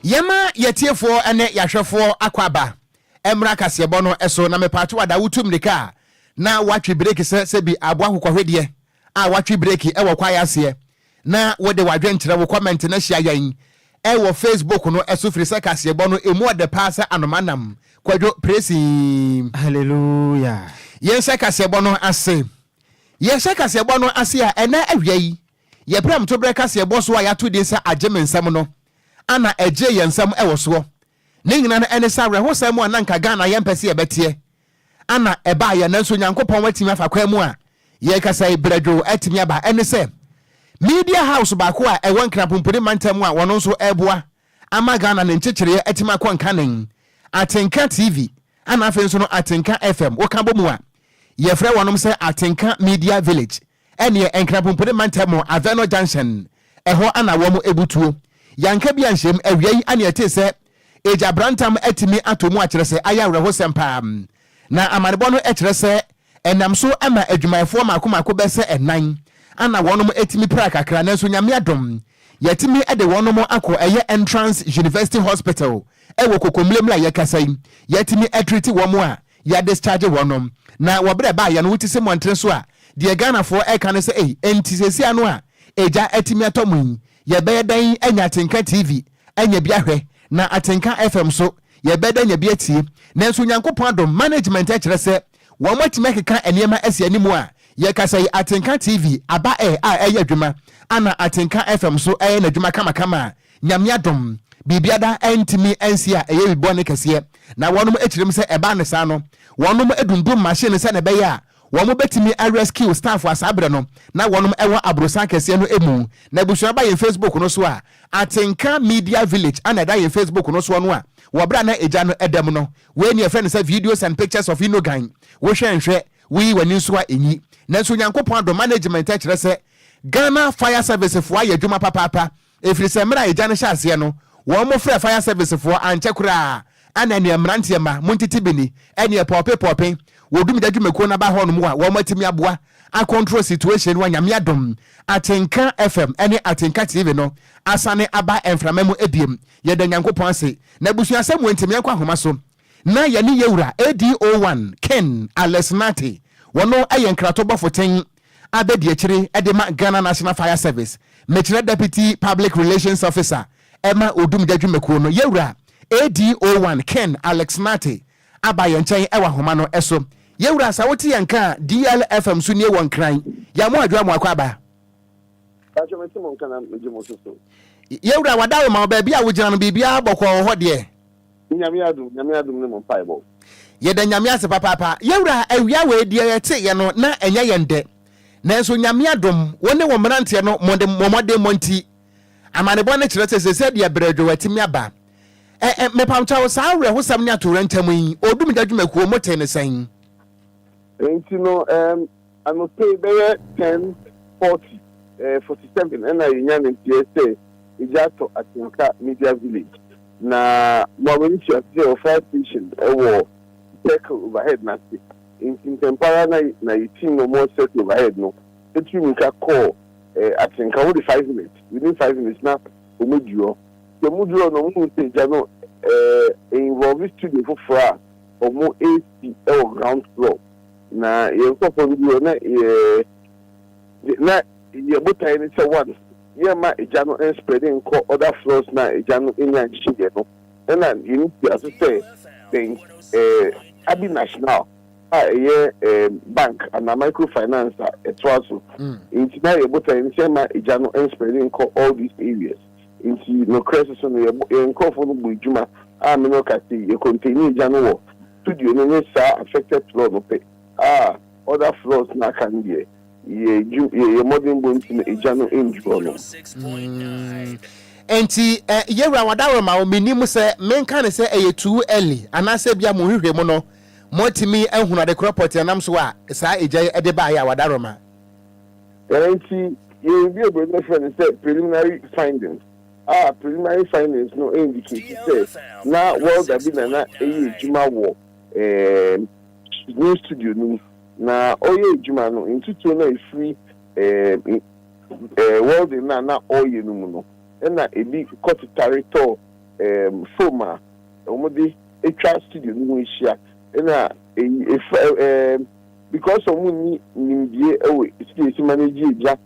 Yɛma yɛtiefoɔ ne yɛahwɛfoɔ akɔ aba mmra kaseɛbɔ no so na mepaato ada wotu mmirika a na woatwe breki sɛ sɛbi aboa akokɔhwedeɛ a watwe breki wɔ kwaeɛ aseɛ na wode w'adwenkyerɛ, wo comment no ahyia yɛn wɔ Facebook no so firi sɛ kaseɛbɔ no ɛmu ɔdɛ paa sɛ anoma nam. Kwadwo Presi. Hallelujah. Yɛnhyɛ kaseɛbɔ no ase. Yɛhyɛ kaseɛbɔ no ase a, ɛnɛ awia yi, yɛ prɛmtoberɛ kaseɛbɔ so a yɛato din sɛ Agye Me Nsam no ana ɛgyee yɛn nsam wɔ soɔ. Ne nyina no ɛne sɛ awerɛhosɛm a na nka Ghana yɛmpɛ sɛ yɛbɛteɛ ana ɛbaeɛ nanso Nyankopɔn atumi afa kwan mu a yɛrekasa yi brɛdwoo atumi aba ɛne sɛ Media house baako a ɛwɔ Nkrapomponi mantam a wɔno nso ɛreboa ama Ghana ne nkyekyereɛ atumi akɔ nkanen Atenka TV ana afei nso no Atenka FM woka bɔ mu a yɛfrɛ wɔnom sɛ Atenka Media Village Ɛneɛ Nkrapompone mantam mu Aveno Junction ɛhɔ ana wɔn ɛbutuo. Yanka bi anhyɛm, awia yi ana yɛtee sɛ Agya Brantam atumi atɔ mu akyerɛ sɛ ayɛ awerɛhosɛm paa. Na amanebɔ no kyerɛ sɛ ɛnam so ma adwumayɛfoɔ mmaako mmaako bɛsɛ ɛnan ana wɔnom atumi pira kakra nanso Nyame adom yɛatumi de wɔnom akɔ ɛyɛ Entrance University Hospital ɛwɔ Kokomlemle a yɛkasa yi yɛatumi atriti wɔn a yɛ discharge wɔnom na wɔ berɛ ɛbaayɛ no wote se mmɔntene so a deɛ Ghanafoɔ ɛka ne sɛ ei enti seesei ano a egya atumi atɔ mo yi yɛbɛyɛ dɛn anya Atenka TV anya bi ahwɛ na Atenka FM so yɛbɛyɛ dɛn anya bi atie. Nanso Onyankopɔn adom management kyerɛ sɛ wɔn atumi akeka nneɛma asi anim a yɛkasa yi Atenka TV aba ɛ a ɛyɛ adwuma ana Atenka FM so ɛyɛ n'adwuma kamakama a Nyame adom, biribiada antumi ansi a ɛyɛ biribi bɔne kɛseɛ, na wɔnom kyerɛ mu sɛ ɛbaa no saa no, wɔnom dundum machine no sɛdeɛ ɛbɛyɛ a wɔn bɛtumi a rescue staff a saa berɛ no na wɔnom wɔ aborosan kɛseɛ no mu. Na abusua ba yɛn Facebook no so a, Atenka Media Village ana ɛda yɛn Facebook no soɔ no a, wɔ berɛ a na egya no da mu no, wei ne yɛfrɛ no sɛ Videos and Pictures of Inogan, wohwɛ nhwɛ, woyi w'ani nso a ɛnyi. Nanso Onyankopɔn adom, management kyerɛ sɛ Ghana Fire Service foɔ ayɛ adwuma papaapa. Ɛfiri sɛ mmerɛ a egya no hyɛɛ aseɛ no, wɔn frɛɛ fire service foɔ, ankyɛ koraa ana ɛneɛ mmeranteɛ mma montete bi ni, ɛneɛ pɔɔpe pɔɔpe, wɔdum gya dwumakuo no aba hɔ nom a wɔn atumi aboa a control situation no a Nyame adom Atenka FM ɛne Atenka TV no asane aba mframa mu biom. Yɛda Nyankopɔn ase. Na abusuasɛm wei nti meɛnkɔ ahoma so na yɛne yɛwura ADO1 Ken Alex Nartey, wɔno yɛ nkrato bɔfo ten abɛdiakyire de ma Ghana National Fire Service, mekyerɛ Deputy Public Relations Officer ma Odumgya dwumakuo no, Yɛwura ADO1 Ken Alex Nartey aba yɛn nkyɛn wɔ ahoma no so. Yɛwura, sɛ wote yɛn nka a, DLFM so nie wɔ Nkran. Yɛn mo adwoa mo akɔ aba. Pakyɛ mete mo nka na megye mo so so. Yɛwura, wada wo ma wo baabi a wogyina no biribiara bɔkɔɔ wɔ hɔ deɛ? Nyame adom, Nyame adom ne mo mpaebɔ. Yɛda Nyame ase papaapa. Yɛwura, awia wei deɛ yɛteeɛ no na ɛnyɛ yɛn dɛ. Nanso Nyame adom, wo ne wo mmeranteɛ no mode mo mmɔdemmɔ nti, amanebɔ no kyerɛ sɛ seesei deɛ brɛdwo atumi aba. Ɛ ɛ, mepamkyɛw, saa awerɛhosɛm ne atoyerɛnkyɛm yi, Odumgya dwumakuo, motee no sɛn? Enti no, ɛɛm, anɔpa yi bɛyɛ 10:40, ɛɛ, 47 ɛna yɛnya ne nteɛ sɛ egya atɔ Atenka Media Village. Na mo a m'ani tua te sɛ wɔ fire station wɔ circle overhead no ase. Enti ntɛmpa ara na na yɛ team no wɔwɔ circle overhead no tuu mmirika kɔɔ eh, Atenka. Wɔde 5 minutes, within 5 minutes na wɔn adu hɔ. Nti wɔn duru hɔ no, wɔn hu sɛ egya no eh, involve studio foforɔ a wɔn esi wɔ ground floor. Na yɛn nkurɔfoɔ no duru hɔ na yɛ na yɛ botae ne sɛ one, yɛmma egya no nspread nkɔ other floors na egya no nya nhyehyɛeɛ no, ɛna yɛn tua so sɛ bɛn Abi National a ɛyɛ bank anaa microfinance a ɛtoa so. Nti na yɛ botae ne sɛ yɛmma egya no nspread nkɔ all these areas. Nti nokorɛ soso no yɛn nkurɔfoɔ no bɔ adwuma a me ne wo kasa yi, yɛ contain egya no wɔ studio no ne saa affected floor no pɛ a other floors no aka no deɛ yɛ dwu yɛ yɛ mmɔdenbɔ nti no egya no ndu hɔ nom. Enti yɛwura wadaworoma wo, mennim sɛ menka no sɛ ɛyɛ too early anaasɛ ebia mo nhwehwɛmu no moatumi ahunu adekorɔ pɔtee nam so a saa egya yi de baeɛ a wadaworoma. Enti yɛn bi obroni bɛfrɛ no sɛ preliminary findings a preliminary findings no indicate sɛ na welder bi na na ɛyɛ adwuma wɔ new studio no mu na ɔyɛ adwuma no ntutuo no a ɛfiri welding no a na ɔreyɛ no mu no ɛna ebi kɔtetare tɔɔ. ɛɛm foam a wɔde atwa studio no ho ahyia ɛna eyi efa ɛɛm because wɔn nni nimdie ɛwɔ sɛdeɛ esi manage egya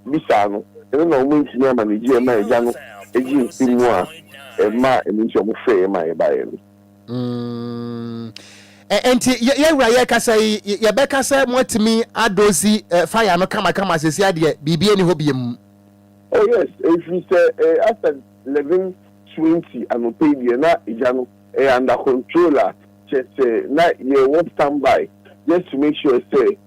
bi saa no, ɛno na wɔn ntumi amanage ɛma egya no egye nsi mu a ɛma ɛno nti wɔn frɛ yɛn ma yɛbaeɛ no. Nti yɛwura yɛkasa yi, yɛbɛka sɛ moatumi adosi fire no kamakama sɛsi adeɛ biribi ani hɔ biem? Oh yes, ɛfiri sɛ after 11:20 anɔpa yi deɛ, na egya no ɛyɛ under control a kyerɛ sɛ na yɛwɔ standby just to make sure sɛ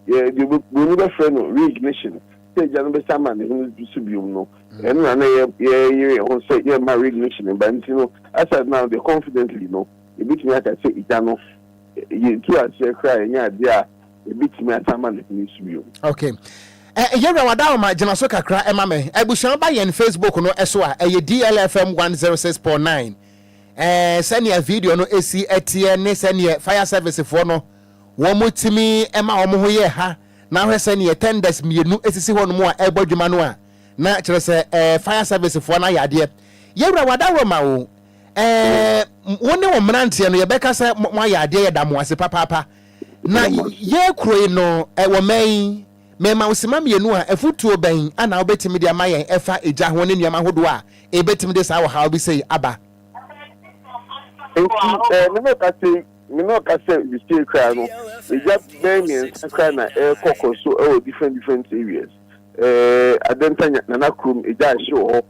yɛ deɛ buroni bɛfrɛ no reignition, sɛ egya no bɛsa ama ne ho so biom no, ɛno na yɛ yɛyere yɛn ho sɛ yɛmma reignition ba. Nti no, as at now deɛ, confidently no, ebitumi aka sɛ egya no yɛntu aseɛ koraa, yɛnyɛ adeɛ a ebitumi asa ama ne ho so biom. Okay, yɛwura Wadaoma, gyina so kakra ɛma me. Abusua ba yɛn Facebook no ɛso a ɛyɛ DLFM 106.9, sɛnea video no esi ɛteɛ ne sɛnea fire service foɔ no wɔn mo tumi ɛma wɔn ho yɛ ha, na ahwɛ sɛnea tenders mmienu esisi hɔ nom a ɛbɔ adwuma no a, na kyerɛ sɛ fire service foɔ no ayɛ adeɛ. Yɛwura Wadaoma, wo wo ne wɔn mmeranteɛ no, yɛbɛka sɛ mo ayɛ adeɛ, yɛda mo ase papaapa. Na yɛ kuro yi no ɛwɔ mɛn yi, mɛma wo sima mmienu a, afutuo bɛn ana wobɛtumi de ama yɛn ɛfa egya ho ne nneɛma ahodoɔ a ebɛtumi de saa ɔhaw bi sei aba? Nti me ne ɔka sɛ wisie kra no, egya bɛn mmiɛnsa kra na ɛrekɔ kɔ so ɛwɔ different different areas. Adenta Nana kurom, egya ahye wɔ hɔ.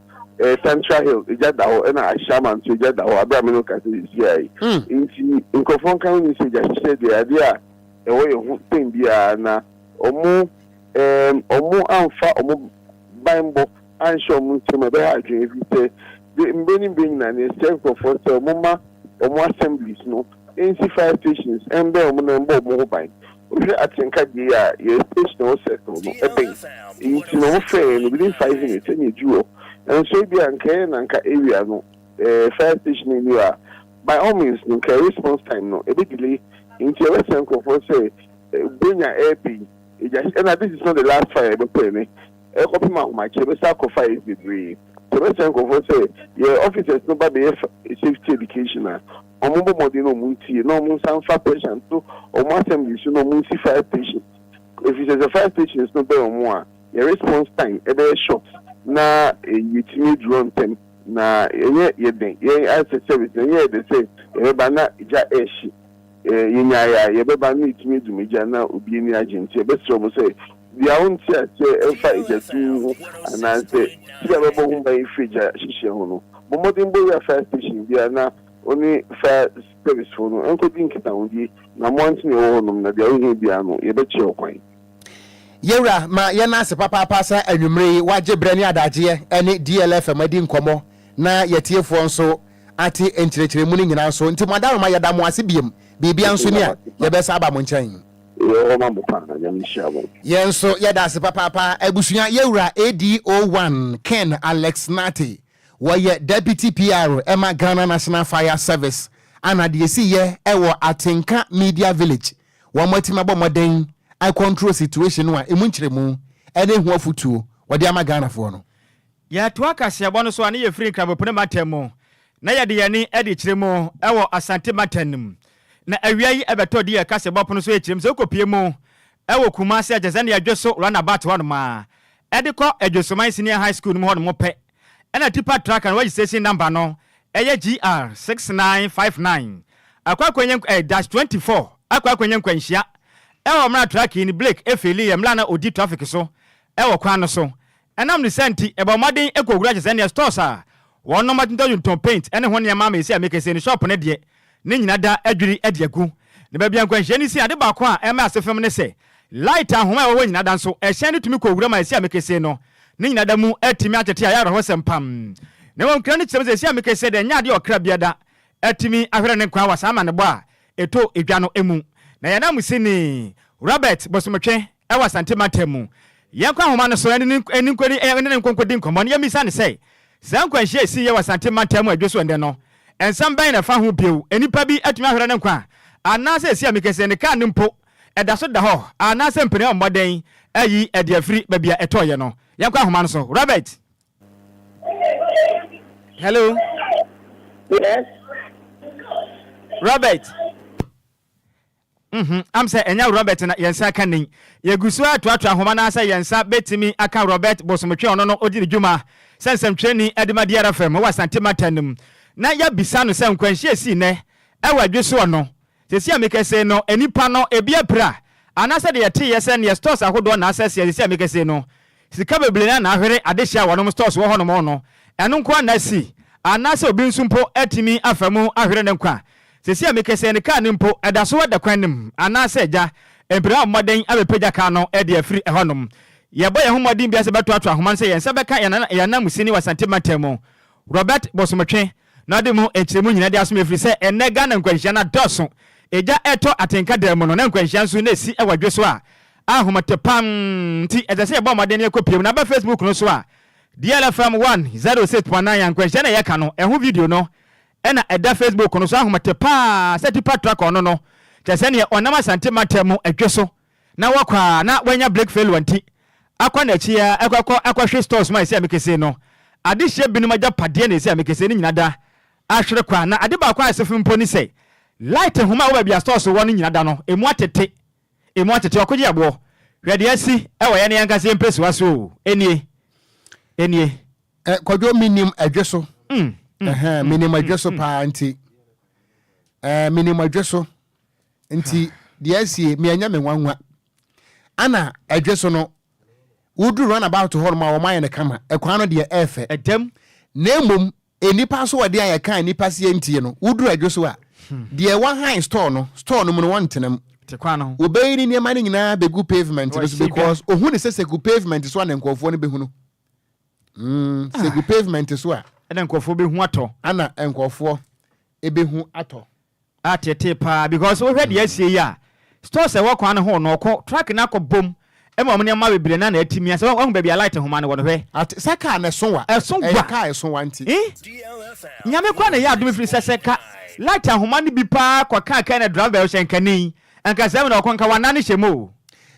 Tantra Hill, egya da hɔ, ɛna Ahyama nso egya da hɔ abira me ne ɔka sɛ wisie ayi. Nti nkurɔfoɔ nka ho ni sɛ egya hyehyɛ deɛ, adeɛ a ɛwɔ yɛn ho tɛn biara na ɔmo amfa ɔmo banbɔ anhyɛ ɔmo nsam, ɛbɛyɛ adwene, efi sɛ de mbɛ ne mbɛ nyinaa ne ɛsɛ nkurɔfoɔ sɛ ɔmo ma ɔmo assemblies no nsi fire stations ɛmbɛn ɔmo na ɛmbɔ ɔmo ho ban. Wohwɛ Atenka deɛ a yɛ station a ɛwɔ Circle no ɛbɛn, nti na ɔmo frɛ yɛn no, within 5 minutes ɛna edu hɔ. Nso ebi a nka yɛ na nka area no fire station ni hɔ a, by all means no, nka response time no ebe delay. Nti ɛbɛsɛ nkurɔfoɔ sɛ bonya ɛɛpɛ yi egya, ɛna this is not the last fire ɛbɛkɔ ɛnɛ, ɛkɔpem ahomakye ɛbɛsa akɔ fires bebree. Sɛ ɛbɛsɛ nkurɔfoɔ sɛ yɛ officers no ba bɛyɛ safety education a, ɔmo bɔ mmɔden na ɔmo ntie na ɔmo nsa nfa pressure nto ɔmo assembly so na ɔmo nsi fire station, efi sɛ fire stations no bɛn ɔmo a, yɛ response time ɛbɛyɛ short na yɛtumi aduro ntɛm. Na ɛnyɛ yɛ den yɛn asɛ service na ɛnyɛ yɛ de sɛ yɛbɛba na gya ɛɛhye yɛnyaeɛ a, yɛbɛba na yɛtumi adum gya na obi ani agye. Nti yɛbɛsrɛ mo sɛ deɛ wonte aseɛ ɛmfa egya dum ho anaasɛ sɛdeɛ bɛbɔ ho ban firi gya hyehyɛ ho no, bɔ mmɔden bɔ wura fire station biara na ɔne fire service foɔ no nkɔdi nkitahodie na mmoante na ɛwɔ hɔnom, na deɛ wohia biara no, yɛbɛkyerɛ wo kwan. Yɛwura, ma yɛn ase papaapa sɛ anwummere yi wagye berɛ ne adagyeɛ ne DLFM adi nkɔmmɔ na yɛtiefoɔ nso ate nkyerɛkyerɛmu no nyinaa nso. Nti mo adaroma, yɛda mo ase biem. Biribia nso ni a, yɛbɛsa aba mo nkyɛn. Yɛwɔ ma mo paa, Nyame nhyira mo. Yɛn nso yɛda ase papaapa. Abusua, yɛwura ADO1 Ken Alex Nate, wɔyɛ deputy PR ɛma Ghana National Fire Service, ana deɛ si yɛ ɛwɔ Atenka Media Village, wɔn atumi abɔ mmɔden control situation no a emu nkyerɛmu ɛne ho afutuo wɔde ama Ghanafoɔ no. Yɛtoa kaseɛbɔ no so a, ne yɛfiri Nkrabopene mantam mu na yɛde yɛne de kyerɛ mu ɛwɔ Asante mantam no mu. Na awia yi ɛbɛtɔ di yɛ kaseɛbɔ pono so ɛkyerɛ mu sɛ wokɔpie mu ɛwɔ Kumase a, kyɛ sɛ ne Yɛdwe roundabout hɔ nom a ɛde kɔ Adwosoman Senior High School no mu hɔ nom pɛ, ɛna tipper truck no registration number no ɛyɛ GR 6959 akɔ akɔnyɛ -24 akɔ akɔnyɛ nkwanhyia ɛwɔ mmerɛ truck yi ne brake efail yɛ mmerɛ na odi traffic so ɛwɔ kwan no so. Ɛnam ne sɛ nti ɛbɔ mmɔden ɛkɔwura kyɛ sɛ neɛ stores a wɔnom atontɔn paint ɛne ho nneɛma ama ɛsi a mekɛsɛ ne shop no deɛ ne nyina da adwiri adi agu. Na baabi a nkwanhyia no si, ade baako a ɛma ase fam ne sɛ light ahoma a ɛwɔ hɔ nyina da nso ɛhyɛn no tumi kɔ wura ma ɛsi a mekɛsɛ no ne nyina da mu atumi atete a ɛyɛ awerɛhosɛm pam. Na mmom kra no kyerɛm sɛ ɛsi a mekɛsɛ deɛ, ɛnyɛ adeɛ ɔkra bia da atumi ahwere ne nkwa wɔ saa amanebɔ a ɛtɔ edwa no mu. Na yɛnam si ne Robert Bosomtwe ɛwɔ Asante mantam mu, yɛnkɔ ahoma no so ɛne ne ɛne ne nkonkodi nkɔmmɔ ne yɛmmisa ne sɛ saa nkwanhyia esi yɛ wɔ Asante mantam mu adwo so ɛndɛ no, nsɛm bɛn na ɛfa ho bio? Nnipa bi atumi ahwere ne nkwa anaasɛ esi a mekɛsɛ ne kaa no mpo ɛda so da hɔ, anaasɛ mpanin a mmɔden ayi ɛde afiri baabi a ɛtɔɔyɛ no? Yɛnkɔ ahoma no so. Robert, hello. Yes. Robert. Mhm, am sɛ ɛnyɛ Robert na yɛn nsa aka nen. Yɛgu so ara toatoa nhoma no ara sɛ yɛn nsa bɛtumi aka Robert Bosomtwe a ɔno no ɔdi ne dwuma sɛ nsɛmtwerɛni de ma DRFM wɔ Asante Mantam no mu na yɛabisa no sɛ nkwanhyia a ɛsii nnɛ wɔ Adwe soɔ no, seesei a mekasa yi no nnipa no ebi apira anaasɛ deɛ yɛteeɛ sɛ neɛ stores ahodoɔ na asɛseɛ seesei a mekasa yi no Sika bebree na na ahwere adehye a wɔnom stores wɔ hɔnom no, ɛno nko ara na asi, anaasɛ obi nso mpo atumi afa mu ahwere ne nkwa. Seesei a mekasa yi ne kaa no mpo, ɛda so da kwan no mu, anaasɛ agya mpira abɔ mmɔden abɛpagya kaa no de afiri ɛhɔnom. Yɛbɔ yɛn ho mmɔden biara sɛ yɛbɛtoatoa ahoma no sɛ yɛn nsa bɛka yɛn yɛn ananmusini wɔ Asante mantam mu, Robert Bosomtwe, na ɔde mu nkyerɛmu nyinaa de asom ɛfiri sɛ ɛnnɛ Ghana nkwanhyia no adɔɔso. Egya retɔ atenka dan mu no, na nkwanhyia nso na ɛsi wɔ dwe so a ahomete pam nti ɛsɛ sɛ yɛbɔ mmɔden na yɛkɔ pie mu. Na aba Facebook no so a, DLFM 106.9 a nkwanhyia na yɛka no, ɛho video no na ɛda Facebook no so ahomete paa sɛ tipa truck ɔno no, kyerɛ sɛ neɛ ɔnam Asante mantam mu dwe so na wɔkɔ a na wanya brake failure nti akɔ n'akyi ara ɛkɔ akɔ akɔhwe stores mu a ɛsi Amikese no adehyeɛ binom agyapadeɛ na ɛsi Amikese no nyina da ahwere kwa na ade baako a ɛsɛ fam mpo ne sɛ light nhoma a ɛwɔ baabi a stores wɔ no nyina da no ɛmu atete ɛmu atete ɔkogye aboɔ hwɛ deɛ asi ɛwɔ yɛne yɛn ankasa yɛn mpɛsuwa so o ɛnie ɛnie. Eh, Kwadwo menim adwe so. Mm, mm, mm, menim adwe so paa nti. Eh, menim adwe so. Nti deɛ asie me ɛnyɛ me nwanwa. Ana ɛdwe so no woduru runabout hɔ nom a wɔn ayɛ no kama ɛkwan no deɛ ɛɛfɛ. Ɛdɛm. Na mmom nnipa nso wɔde a yɛka nnipa seɛ ntie no woduru ɛdwe so a deɛ wahan store no store no mu no wɔntena mu. Te kwan no ho. Wɔbɛyi ne nneɛma no nyinaa bɛgu pavement no so Wɔahyɛ dwa. because ohun ne sɛ sɛ gu pavement so a na nkurɔfoɔ no bɛhunu. Mm, sɛ gu pavement so a. Ɛna nkurɔfoɔ bɛhu atɔ. Ana nkurɔfoɔ ɛbɛhu atɔ. Ateetee paa because wohwɛ deɛ asie yi a stores a ɛwɔ kwan no ho no ɔkɔ truck no akɔ bom ma wɔn nneɛma bebree na na atumi asɛ wahu baabi a light nhoma no wɔ no hwɛ. Ate sɛ car no ɛso wa. Ɛso wa. Ɛyɛ car ɛso wa nti. Eh Nyame koraa na ɛyɛ adom ɛfiri sɛ sɛ ka light ahoma no bi paa kɔ kaa kaa na driver ɔhyɛ nkani nka sɛ na ɔkɔ nka wanan no hyɛ mu o.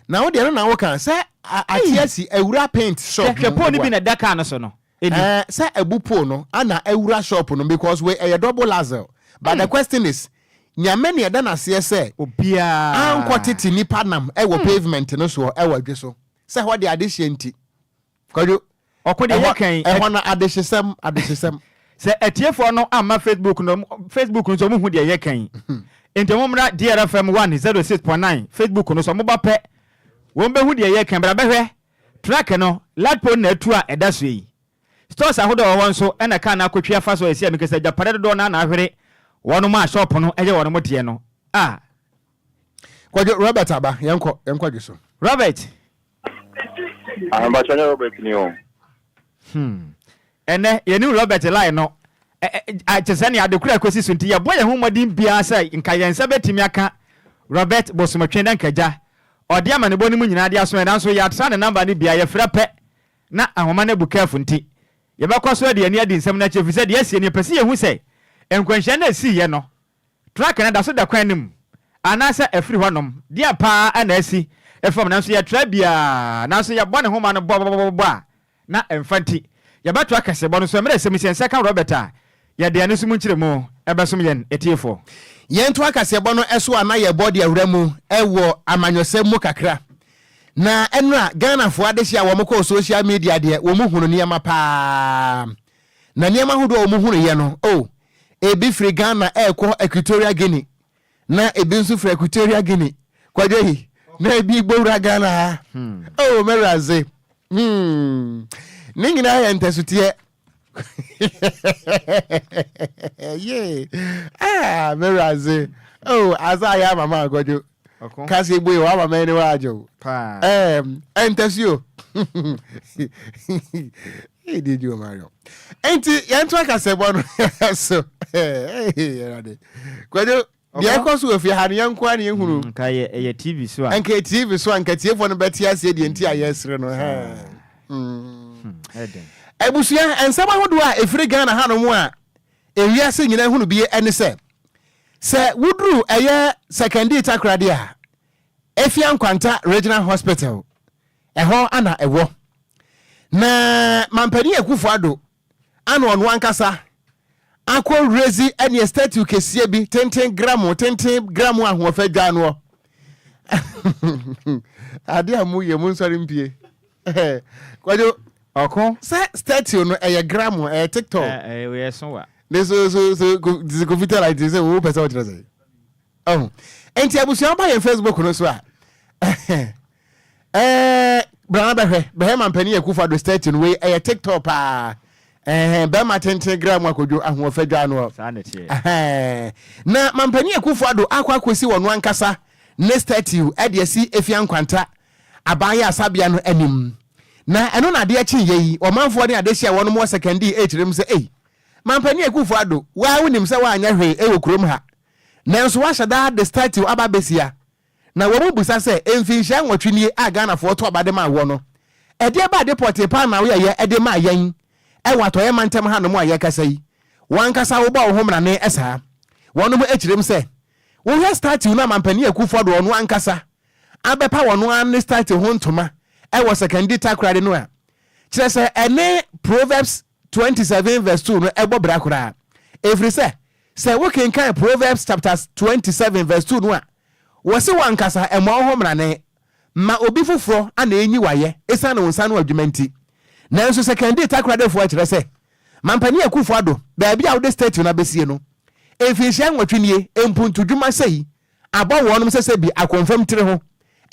Na wo deɛ no na wo ka sɛ ate asi awura paint shop mu. Hwɛ pole no bi na ɛda car no so no. Ɛni. Ɛɛ sɛ abu pole no ana awura shop no because wei ɛyɛ double axle but the question is Nyame na ɛda naseɛ sɛ Obiara. ankɔ tete nipa nam ɛwɔ pavement no soɔ ɛwɔ adwe so sɛ hɔ deɛ adehyeɛ nti Kwadwo Ɔko deɛ ɛhɔ yɛ kan. ɛhɔ no adehyesɛm adehyesɛm. Sɛ atiefoɔ no amma Facebook no Facebook no so ɔmo hu deɛ yɛ kan nti ɔmo mmra DRFM 106.9 Facebook no so ɔmo ba pɛ wɔn bɛhu deɛ yɛ kan bra bɛhwɛ Truck no, light pole na atu a ɛda so yi. Stores ahodoɔ a ɛwɔ hɔ nso na car no akɔtwi afa so a ɛsi a mekasa agyapadeɛ dodoɔ no ara na ahwere wɔnom a shop no yɛ wɔnom deɛ no. Ah. Kwadwo, Robert aba, yɛnkɔ, yɛnkɔ dwe so. Robert. Ah, mpakyɛ nyɛ Robert ni o. Hmm. Ɛnɛ, yɛnim Robert line no. Kyɛ sɛ nea ade koro a ɛkɔsi so nti, yɛbɔ yɛn ho mmɔden biara sɛ nka yɛn nsa bɛtumi aka Robert Bosomtwe na nka gya Ɔde amanebɔ no mu nyinaa de aso yɛn, nanso yɛatra ne namba no bi a, yɛfrɛ pɛ na ahoma no abu kɛɛfo nti, yɛbɛkɔ so de yɛn ani adi nsɛm no akyi efisɛ deɛ asie no yɛpɛ sɛ yɛhu sɛ nkwanhyia no a esiiɛ no, truck no da so da kwan no mu anaasɛ afiri hɔnom. Deɛn paa na asi fam? Nanso yɛtra biara, nanso yɛbɔ ne nhoma no bɔ-bɔ-bɔ-bɔ a, na ɛmfa nti, yɛbɛtoa kaseɛbɔ no so mmerɛ sɛ yɛn nsa ka Robert a, yɛde ɛno nso mu nkyerɛmu bɛsom yɛn atiefoɔ. Yɛntoa kaseɛbɔ no so a na yɛbɔ de awura mu wɔ amanyɔsɛm mu kakra. Na ɛnora Ghanafoɔ adehye a wɔn kɔɔ social media deɛ wɔn hunu nneɛma paa. Na nneɛma ahodoɔ a wɔn hunuiɛ no, oh, ebi firi Ghana ɛrekɔ Equatorial Guinea, na ebi nso firi Equatorial Guinea kwadwo yi na ebi gbowura Ghana ha hmm. oh mɛwuradze hmm. ne nyinaa yɛ ntɛsoteɛ yee ah mɛwuradze oh asa ayɛ ama ma akwadwo kasi egbo yi wama mɛni wa agye o ɛɛm ɛntɛsi o ɛdi di o mario nti yɛn to akasɛbɔ no so ɛɛ ɛwurade kwadwo deɛ ɛkɔ so wɔ fie ha no yɛn nko ara na yɛhunu. Nka yɛ ɛyɛ TV so a. Nka yɛ TV so a nka tiefoɔ no bɛte aseɛ deɛ nti a yɛresere no. Abusua nsɛm ahodoɔ a ɛfiri Ghana hanom a ewiase nyinaa hunu bi ne sɛ sɛ woduru ɛyɛ Sekandi Takoradi a Efia Nkwanta Regional Hospital ɛhɔ ana ɛwɔ na Mampanin Akufo-Addo ana ɔno ankasa. Akɔ raise ɛneɛ statue kɛseɛ bi tenten gramo tenten gramo ahoɔfɛ dwa noɔ. Adeɛ a moyɛ mo nsɔre mpie. Kwadwo. Ɔko. Sɛ statue no ɛyɛ gramo ɛyɛ tiktok. Ɛɛ ɛyɛ so wa. Ne so so so Kofi Taylor nti sɛ wo pɛ sɛ ɔkyerɛ sɛ. Ɔho. Nti abusua ba yɛn Facebook no so a. Ɛɛ brana bɛhwɛ bɛhwɛ mampanin Akufo Addo statue no wei ɛyɛ TikTok paa. Ɛhɛn bɛrima tenten gra mu akodwo ahoɔfɛ dwa ano. Saa na ɛteɛ. Ɛhɛn na mampanin Akufo Addo akɔ akɔsi wɔn ankasa ne statue ɛde asi Efia Nkwanta aban yɛ asabea no anim. Na ɛno na adeɛ kye yɛ yi ɔmanfoɔ ne adehye a wɔn wɔ Sekandi ɛrekyerɛ mu sɛ ei mampanin Akufo Addo waa wonim sɛ woanyɛ hwee ɛwɔ kurom ha nanso woahyɛ daa de statue aba abɛsia Na wɔbisa sɛ, Mfinhyia nwɔtwe nie a Ghanafoɔ to aba de maa woɔ no, ɛdeɛ ba ade pɔtee paa na woyɛeɛ de maa yɛn wɔ Atɔeɛ mantam hanom a yɛrekasa yi? Wo ankasa wobɔ wo ho mmrane saa? Wɔnom kyerɛm sɛ, Wohwɛ statue no a Mampanin Akuffo Addo ɔno ankasa abɛpa ɔno ara ne statue ho ntoma wɔ Sekondi Takoradi no a, kyerɛ sɛ ɛne Proverbs 27 verse 2 no bɔ bra koraa. Ɛfiri sɛ, sɛ wokenkan Proverbs chapter 27 verse 2 no a, wɔse w'ankasa mmɔ wo ho mmrane, ma obi foforɔ na ɛnyi w'ayɛ ɛsiane wo nsa ano adwuma nti. Nanso sɛ Kandii Takoradefoɔ kyerɛ sɛ, Mampanin Akuffo Addo, baabi a wode statue no abɛsie no, mfinhyia nwɔtwe nie, mpuntudwuma sei abɔ wɔnom sɛ sɛbi akɔmfam tiri ho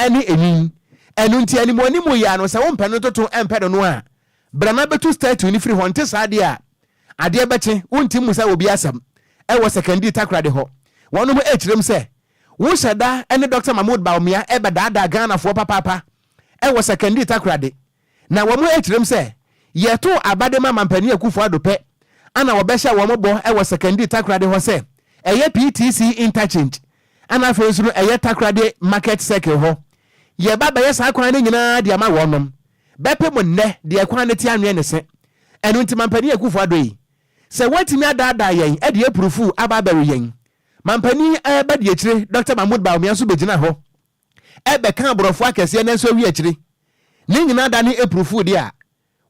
ne enyin. Ɛno nti animuanimu yi ara no sɛ wompɛ no ntoto mpɛ no no a, bra na bɛtu statue no firi hɔ, nte saa deɛ a, adeɛ bɛkye, wonte mmusa obi asɛm wɔ Sekandi Takoradi hɔ. Wɔnom rekyerɛ mu sɛ, wohyɛ da ne Dɔkta Mahmood Bawumia bɛdaadaa Ghanafoɔ papaapa wɔ Sekandi Takoradi. Na wɔn rekyerɛ mu sɛ, yɛtoo aba de ma Mampanin Akufo Addo pɛ ana wɔbɛhyɛ wɔn bɔ wɔ Sekandi Takoradi hɔ sɛ ɛyɛ PTC Interchange ɛna afei nso no ɛyɛ Takoradi Market Circle hɔ. Yɛba bɛyɛ saa kwan no nyinaa de ama wɔnom. Bɛpem nnɛ deɛ kwan no te anwɛn ne se. Ɛno nti Mampanin Akufo Addo yi, sɛ woatumi adaadaa yɛn de aprufuu aba abɛwe yɛn. Mampanin abadiakyire Dɔkta Mahmood Bawumia nso bɛgyina hɔ bɛka aborɔfo akɛseɛ nanso awie akyire ne nyinaa dane aprufuu deɛ a,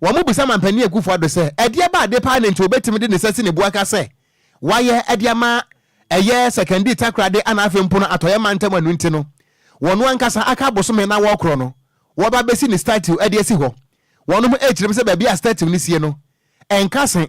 wɔbisa Mampanin Akufo Addo sɛ ɛdeɛ ba ade paa na nti ɔbɛtumi de ne nsa si ne bo aka sɛ wayɛ de ama ɛyɛ Sekandi Takoradi ana afei mpo no Atɔeɛ mantam ɛno nti no wɔno ankasa aka abosome na wɔkorɔ no wɔba bɛsi ne statue de asi hɔ. Wɔnom rekyerɛ mu sɛ baabi a statue no sie no, ɛnka se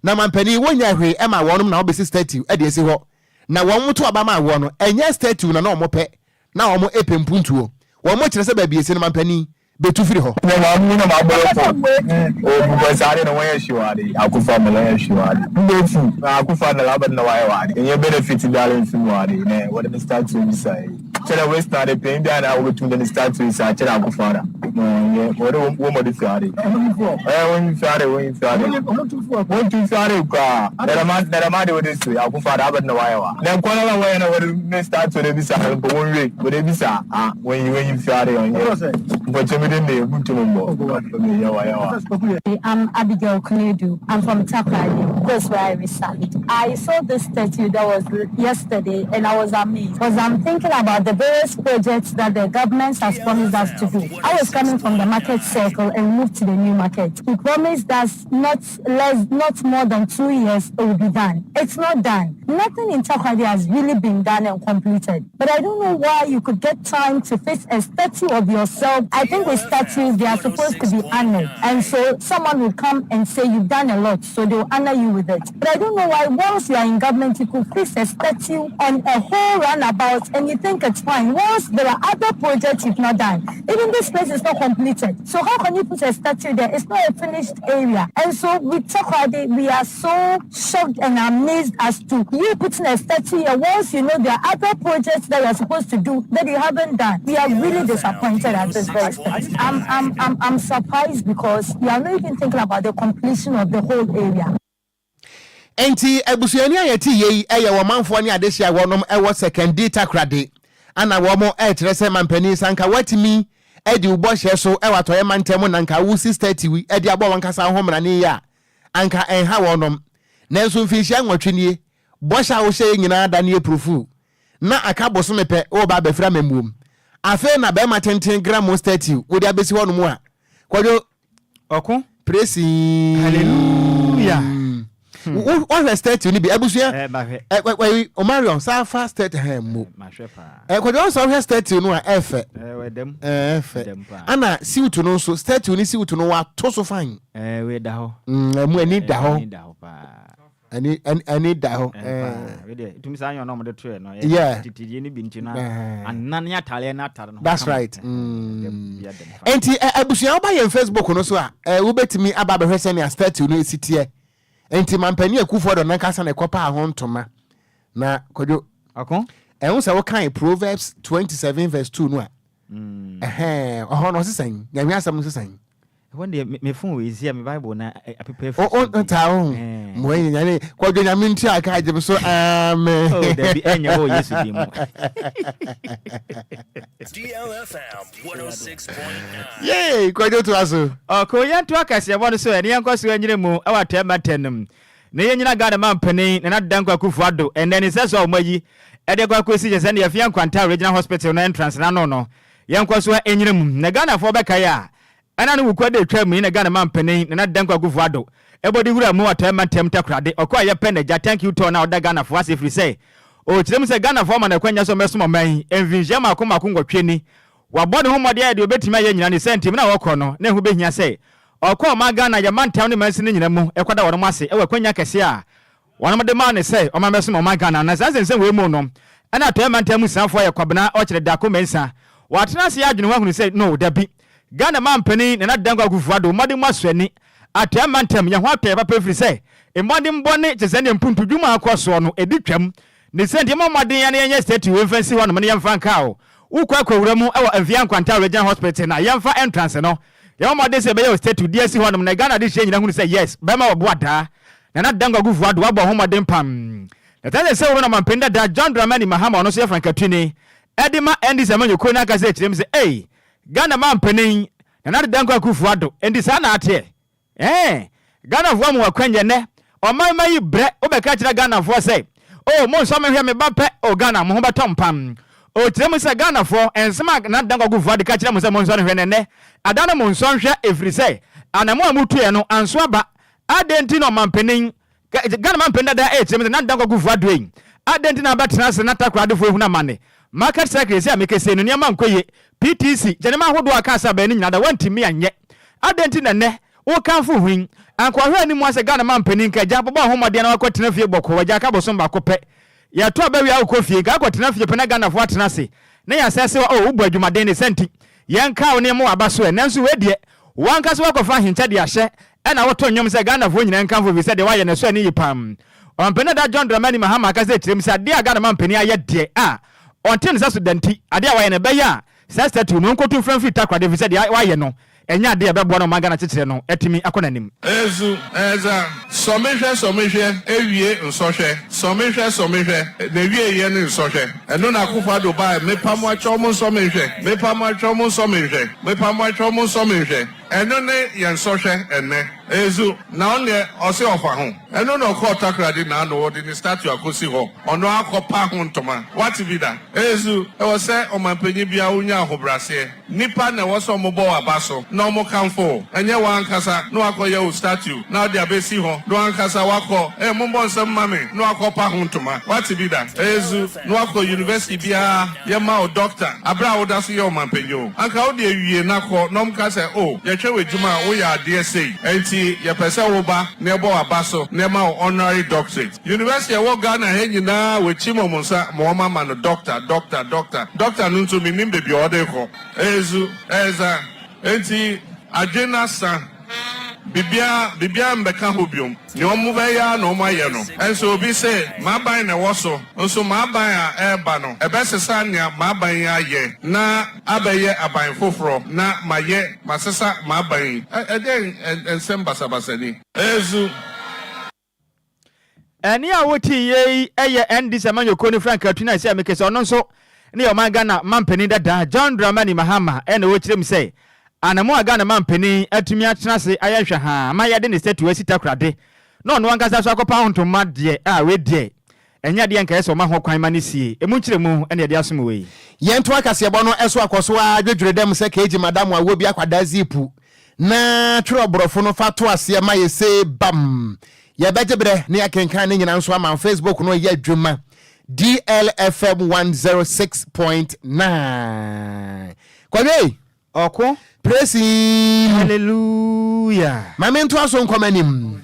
na mampanin wɔnnyɛɛ hwee ɛmaa wɔnom na wɔbɛsi statue de asi hɔ. Na wɔnom to aba maa woɔ no, ɛnyɛ statue na na wɔpɛ, na wɔn pɛ mpuntuo. Wɔn kyerɛ sɛ baabi esi no mampanin bɛtu firi hɔ. Nyɛ maa mu na maa bɔyɛ fo o because ade na wɔyɛ hwee wɔ ade akufo ama wɔyɛ hwee wɔ ade mbɔ fu na akufo adala abɛn na wɔayɛ wɔ ade ɛnyɛ benefit biara nfi mu wɔ ade na wɔde ne statue bi sa yi. Kyerɛ wei sena ade pɛn bi a na wobɛtumi de ne statue si akyerɛ akofo ara na ɔnyɛ wɔde wɔn mɔde fi ade ɛɛ wɔn fi ade wɔn fi ade wɔn tu fi ade koraa nɛrɛma nɛrɛma de wɔde si akofo ara abɛde na wɔayɛ wa na nkwa na wɔyɛ na wɔde ne statue de bisa mpo wɔn wie wɔde bisa a wɔn yi wɔn yi fi ade ɔnyɛ mpɔkyɛm de ne ebu tum mbɔ yawa yawa. I'm Abigail Kunedu. I'm from Takoradi, that's where I reside. I saw this statue that was yesterday and I was amazed because I'm thinking about the various projects that the government has promised us to do. I was coming from the market circle and moved to the new market. He promised us not less, not more than two years it will be done. It's not done. Nothing in Takoradi has really been done and completed. But I don't know why you could get time to fix a statue of yourself. I think with statues, they are supposed to be honored. And so someone will come and say you've done a lot, so they'll honor you with it. But I don't know why once you are in government, you could fix a statue on a whole runabout and you think it's fine. Once there are other projects you've not done. Even this place is not completed. So how can you put a statue there? It's not a finished area. And so with Takoradi, we are so shocked and amazed as to you putting a statue here once you know there are other projects that you're supposed to do that you haven't done. We are really disappointed at this very stage. I'm, I'm, I'm, I'm surprised because you are not even thinking about the completion of the whole area. Enti abusuani a yɛte yei yɛ wɔn manfoɔ ne adehye a wɔnom wɔ Sekondi Takoradi ana wɔn rekyerɛ sɛ mampanin sɛ anka woatumi adi wo bɔhyɛ so wɔ atɔeɛ mantam na anka wosi statue de abɔ wankasa wo ho mmarane yi a anka ɛnha wɔnom nanso mfinhyia nwɔtwe nie bɔhyɛ a wohyɛeɛ nyinaa adane aprofuu na aka bosome pɛ woreba abɛfiri amammuom afei na bɛrima tenten gramo statue wode abɛsi hɔnom a Kwadwo Ɔko. Presii. Hallelujah. Wohwɛ statue no bi abusua eh, Omarion saa fa statue hɛn mu. Kwadwo sɛ wohwɛ statue no a ɛfɛ. Ɛfɛ. Ana suit no nso statue ne suit no wato so fine. Ɛmu ani da hɔ. Ani ani da hɔ. Tumi saa nyɛ ɔno ɔmo de to yɛ no. Yeah. Titidie no bi nti no anan ne ataareɛ no atare no. That's right. Nti abusua woba yɛn Facebook no so a wobɛtumi aba abɛhwɛ sɛnea statue no esi teɛ. Nti mampanin Akufo Addo nankasa na ɛkɔpaa ho ntoma. Na Kwadwo. Ɔko. Ɛho sɛ wokan Proverbs 27 verse 2 no a. Ɛhɛn ɔhɔ no ɔse sɛn? Nyame asɛm no se sɛn? Ɛhɔ deɛ me phone wei si a me Bible na apepa afiri so. O taa ho. Mo enye nyame Kwadwo nyame nti a ka gye me so amen. Oh dabi ɛnyɛ hɔ Yesu din mu. DLFM 106.9. Yay Kwadwo toa so. Ɔko yɛntoa kaseɛbɔ no so ɛ ne yɛnkɔ so anyini mu wɔ atɔeɛ mantam no mu. Na yɛnyina Ghana mampanin Nana Addo Dankwa Akufo Addo ɛnnɛ ne nsɛsoɔ a wɔayi de akɔ akɔsi kyɛ sɛ ne Afia Nkwanta Regional Hospital no entrance no ano no yɛnkɔ so nyina mu. Na Ghanafoɔ bɛkae a ɛna no Wukuada a ɛtwaam yi na Ghana mampanin Nana Addo Dankwa Akufo Addo bɔ de wuraa mu Atɔeɛ Mantam Takoradi ɔkɔ a yɛpɛ n'agya Thank you tour no a ɔda Ghanafoɔ ase ɛfiri sɛ ɔkyerɛ mu sɛ Ghanafoɔ ama no akwanya sɛ ɔmmɛsom ɔman yi mfinhyia mmaako mmaako nwɔtwe ni. Wabɔ ne ho mmɔden ayɛ deɛ ɔbɛtumi ayɛ nyinaa ne sɛ nti mmerɛ a ɔkɔ no na ɛho bɛhia sɛ Ɔkɔɔ ɔman Ghana yɛ mantam ne mansin no nyina mu kɔda wɔnom ase wɔ akwanya kɛseɛ a wɔnom de maa no sɛ ɔma mmɛsom ɔman Ghana. Na saa nsɛnsɛm wei mu no ɛna Atɔeɛ mantam mu suafoɔ yɛ Kwabena Ɔkyere Darko Mensah. Watena ase adwene ho ahunu sɛ no dabi, Ghana manpanin Nana Dankwa Akufo Addo mmɔdemmɔ aso ani. Atɔeɛ mantam yɛn ho atɔ yɛ papa ɛfiri sɛ mmɔdemmɔ ne kyesɛ ne mpuntu dwuma a ɛkɔ soɔ no ɛdi twam. Ne sɛ nti yɛmmɔ mmɔden na yɛnyɛ statue wei mfa nsi hɔnom na yɛmfa nka o. Wokɔ akɔwura mu wɔ Mfeɛ Nkwanta Regional Hospital no a yɛmfa entrance no. Yɛbɔ mmɔden sɛ yɛbɛyɛ statue de asi hɔnom na Ghana adehyeɛ nyina hunu sɛ yes, bɛrima wɔ boa daa. Nana Dankwa Akufo Addo wabɔ ho mmɔden pam. Na ɛtaa sɛ sɛ wuro no ɔmanpanin dada John Dramani Mahama ɔno nso yɛ frankatuni de ma NDC amanyɔkuo no ankasa kyerɛ mu sɛ ei, Ghana manpanin Nana Addo Dankwa Akufo Addo enti saa na ateɛ? Eeh Ghanafoɔ mo akwanya nɛ ɔman ma yi brɛ wobɛka kyerɛ Ghanafoɔ sɛ oh monsɔ me hwɛ me ba pɛ oh Ghana mo ho bɛtɔ mpam ɔkyerɛ mu sɛ Ghanafoɔ nsɛm a Nana Dankwa Akufo Addo ka kyerɛ mo sɛ monsɔ no hwɛ no ɛnɛ ada no monsɔ nhwɛ ɛfiri sɛ anamɔ a motuiɛ no anso aba adɛn nti na ɔmanpanin Ghana manpanin dada rekyerɛ me sɛ Nana Dankwa Akufo Addo ei, adɛn nti na abɛtena ase na Takoradefoɔ ehunu amane? Market cycle seesei a mekasa yi no nneɛma nkɔ yie, PTC, kyɛ nneɛma ahodoɔ a ɔkaa sɛ abɛyɛ no nyinaa da wantumi anyɛ. Adɛn nti na nnɛ wokamfo ho yi? Anka ɔhwɛ anim ara sɛ Ghana manpanin nka agya bɔbɔ wo ho mmɔden na wakɔtena fie bɔkɔɔ, wagya aka bosom baako pɛ. Yɛto aba wie a wokɔ fie, nka akɔtena fie pɛ na Ghanafoɔ atena ase na yɛasɛse wo, oh wobɔ adwumaden ne saa nti yɛnkaa wo na yɛmmɔ w'aba so ɛ. Nanso wei deɛ W'ankasa woakɔfa ahenkyɛ de ahyɛ ɛna woto nnwom sɛ Ghanafoɔ nyinaa nkamfo efisɛ deɛ woayɛ no ɛsɔ ani yie paa. Ɔmampanin dada John Dramani Mahama akasa akyerɛ mu sɛ adeɛ a Ghana mampanin ayɛ deɛ a ɔnte ne nsa so da nti adeɛ a wayɛ no ɛbɛyɛ a saa statue no ɔnkɔtu mfra mfiri Takoradi efisɛ deɛ wayɛ no ɛnyɛ adeɛ a ɛbɛboa na ɔman Ghana kyekyerɛ no atumi akɔ n'anim. Ezu, Ɛdza, sɔ me hwɛ sɔ me hwɛ ewie nsɔhwɛ, sɔ me hwɛ sɔ me hwɛ n'ewieɛ ne nsɔhwɛ. Ɛno na Akufo Addo bae, mepa mo akyɛw mo nsɔ me nhwɛ, mepa mo akyɛw mo nsɔ me nhwɛ, mepa mo akyɛw mo nsɔ me nhwɛ. Ɛno ne yɛn nsɔhwɛ ɛnnɛ. Ezu, na ɔno deɛ ɔse ɔfa ho. Ɛno na ɔkɔɔ Takoradi naano ɔde ne statue akɔsi hɔ, ɔno akɔ pa ho ntoma. Woate bi da? Ezu, ɛwɔ sɛ ɔmanpanyin biara wonya ahobraseɛ. Nnipa na ɛwɔ sɛ wɔbɔ w'aba so na wɔkamfo wo, ɛnyɛ w'ankasa na woakɔyɛ wo statue na wode abɛsi hɔ na w'ankasa woakɔ, eh, mommɔ nsam mma me, na woakɔpa ho ntoma. Woate bi da? Ɛyɛ zu na woakɔ university biara, yɛma wo doctor, aberɛ a woda so yɛ ɔmanpanyin o. Anka wo deɛ wie na kɔ na wɔnka sɛ, oh, yɛhwɛ w'adwuma a, woyɛ adeɛ sei, ɛnti yɛpɛ sɛ woba na yɛbɔ w'aba so na yɛma wo honorary doctorate. University a ɛwɔ Ghana ha nyinaa wɔakyim wɔn nsa ma wɔn ama no doctor, doctor, doctor. Doctor no nso mennim baabi a ɔde rekɔ. Ɛyɛ zu, ɛyɛ za. Enti adwene no asa. Biribiara, biribiara mmɛka hɔ biom. Nea wɔbɛyɛ ara na wɔayɛ no. Nso obi se, M'aban na ɛwɔ so, nso m'aban a ɛreba no, ɛbɛsesa nea m'aban yi ayɛ na abɛyɛ aban foforɔ, na mayɛ, masesa m'aban yi. Ɛ, ɛdeɛn nsɛm basabasa ni? Ɛyɛ zu. Ɛnne a wotee yei yɛ NDC amanyɔkuo no frankaatuni a ɛsɛ meke sɛ ɔno nso ne yɛ ɔman Ghana mampanin dada John Dramani Mahama na ɔrekyerɛ mu sɛ anammɔn a Ghana mampanin atumi atena ase ayɛ nhwɛhaa ma yɛde ne statue asi Takoradi na ɔno ankasa nso akɔpa ho ntoma deɛ a wei deɛ ɛnyɛ adeɛ a nka ɛyɛ sɛ ɔma ho kwan ma no sie. Ɛmu nkyerɛmu na yɛde asom wei. Yɛntoa kaseɛbɔ no so akɔ so ara dwedwere dɛm sɛ keegye madam a wɔ bi akwadaa ziipu na twerɛ borɔfo no fa to aseɛ ma yɛ see bam! Yɛbɛgye berɛ na yɛakenkan ne nyinaa nso ama wo. Facebook no yɛ adwuma. DLFM 106.9. Kwadwo! Ɔko. Praise Hallelujah. Ma mentoa so nkɔ m'anim.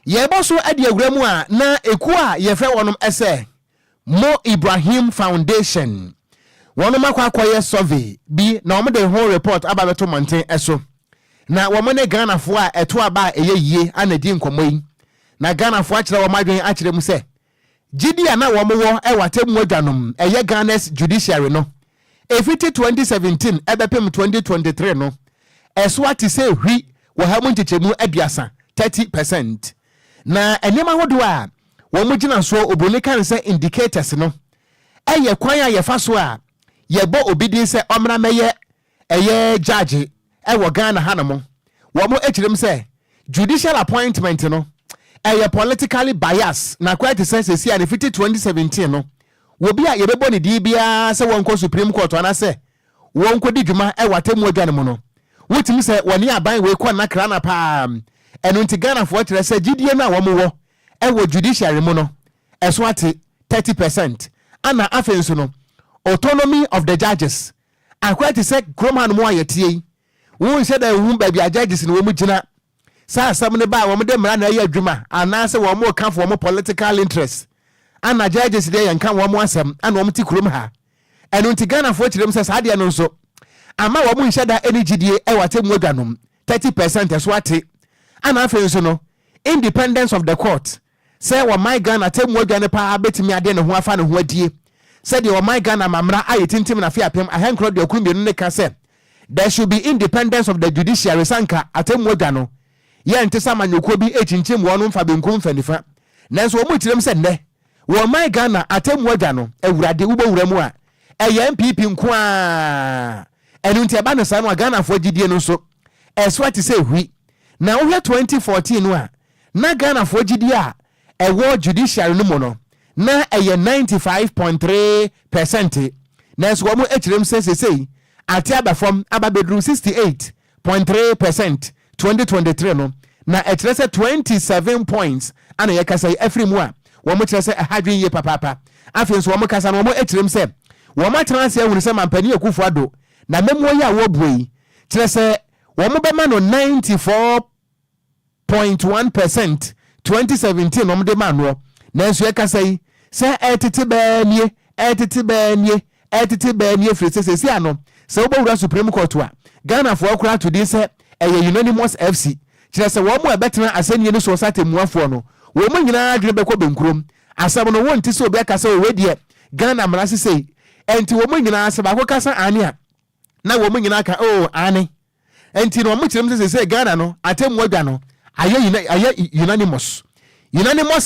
Yɛbɔ so adi awura mu a na ekuo a yɛfrɛ wɔnom sɛ Mo Ibrahim Foundation. Wɔnom akɔ akɔyɛ survey bi na wɔn de ho report aba abɛto mmɔnten so. Na wɔn ne Ghanafoɔ a ɛto aba a ɛyɛ yie ana di nkɔmmɔ yi. Na Ghanafoɔ akyerɛ wɔn adwene akyerɛ mu sɛ gyidi a na wɔn wɔ wɔ atemmuo adwa nom ɛyɛ Ghana's judiciary no ɛfiti 2017 ɛbɛpem 2023 no ɛso ate sɛ hwi wɔ ha mu nkyekyɛmu 30, 30%. Na nneɛma ahodoɔ a wɔn gyina soɔ, obroni ka no sɛ indicators no, ɛyɛ kwan a yɛfa so a yɛbɔ obi din sɛ ɔmmra mɛyɛ ɛyɛ judge ɛwɔ Ghana hanom. Wɔn kyerɛ mu sɛ judicial appointment no ɛyɛ politically bias na akɔyɛ te sɛ sɛsi a ne fiti 2017 no obi a yɛbɛbɔ ne din biara sɛ wɔnkɔ Supreme Court anaasɛ wɔnkɔdi dwuma ɛwɔ atemmu adwa no mu no, wotumi sɛ wɔne aban wei kɔ nnakra na paa. Ɛno nti Ghanafoɔ kyerɛ sɛ gyidie no a wɔn wɔ ɛwɔ judiciary mu no ɛso ate 30%. Ana afei nso no, autonomy of the judges akɔyɛ te sɛ kurom hanom a yɛtie yi, wonhyɛ da ehu baabi a judges no wɔn gyina saa asɛm no ba a, wɔn de mmara na ɛyɛ adwuma anaasɛ wɔn ka for wɔn political interest, ana judges deɛ yɛnka wɔn asɛm ana wɔn te kurom ha. Ɛno nti Ghanafoɔ kyerɛ mu sɛ saa adeɛ no nso ama wɔn nhyɛ da ɛne gyidie ɛwɔ atemmu adwa nom, 30% ɛso ate. Ana afei nso no, independence of the court, sɛ wɔman Ghana atemmu adwa no paa bɛtumi ade ne ho afa ne ho adie sɛdeɛ ɔman Ghana mamra ayɛ tintim na afe 1992 ne ka sɛ there should be independence of the judiciary, sanka atemmu adwa no yɛnte sɛ amanyɔkuo bi ekyinkyim wɔn mfa benkum mfa nifa. Nanso wɔn mu kyerɛm sɛ nnɛ wɔman Ghana atemmu adwa no, Awurade, wobɛwura mu a, ɛyɛ NPP nko a. Ɛno nti ɛba no saa no a, Ghanafoɔ gyidie no nso ɛso ate sɛ hwi. Na wohwɛ 2014 no a, na Ghanafoɔ gyidie a ɛwɔ judiciary no mu no na ɛyɛ 95.3%, nanso wɔn akyerɛm sɛ sesei ate aba fam aba bɛduru 68.3% 2023 no, na ɛkyerɛ sɛ 27 points ana yɛkasa yi afiri mu a wɔn kyerɛ sɛ ɛha dwen yie papaapa. Afei nso wɔn kasa no, wɔn akyerɛm sɛ wɔn atena ase ahunu sɛ Mampanin Akufo Addo na mɛmuo yi a wɔrebue yi kyerɛ sɛ wɔn bɛma no 94.1% 2017 wɔn de ma noɔ, nanso yɛkasa yi sɛ ɛtete bɛɛ nie, ɛtete bɛɛ nie, ɛtete bɛɛ nie, firi sɛ sɛsi ano sɛ wobɛwura Supreme Court a, Ghanafoɔ koraa to din sɛ ɛyɛ unanimous FC, kyerɛ sɛ wɔn a ɛbɛtena asɛnnie no soɔ sɛ atemmuafoɔ no, wɔn mu nyinaa adwene bɛkɔ benkurom. Asɛm no wonte sɛ obi aka sɛ ɔwɔ deɛ Ghana mmara sesei. Ɛnti wɔn mu nyinaa, sɛ baako kasa ane a, na wɔn mu nyinaa ka oh ane. Nti na wɔn kyerɛ mu sɛ sɛ Ghana no atemmu adwa no ayɛ ayɛ unanimous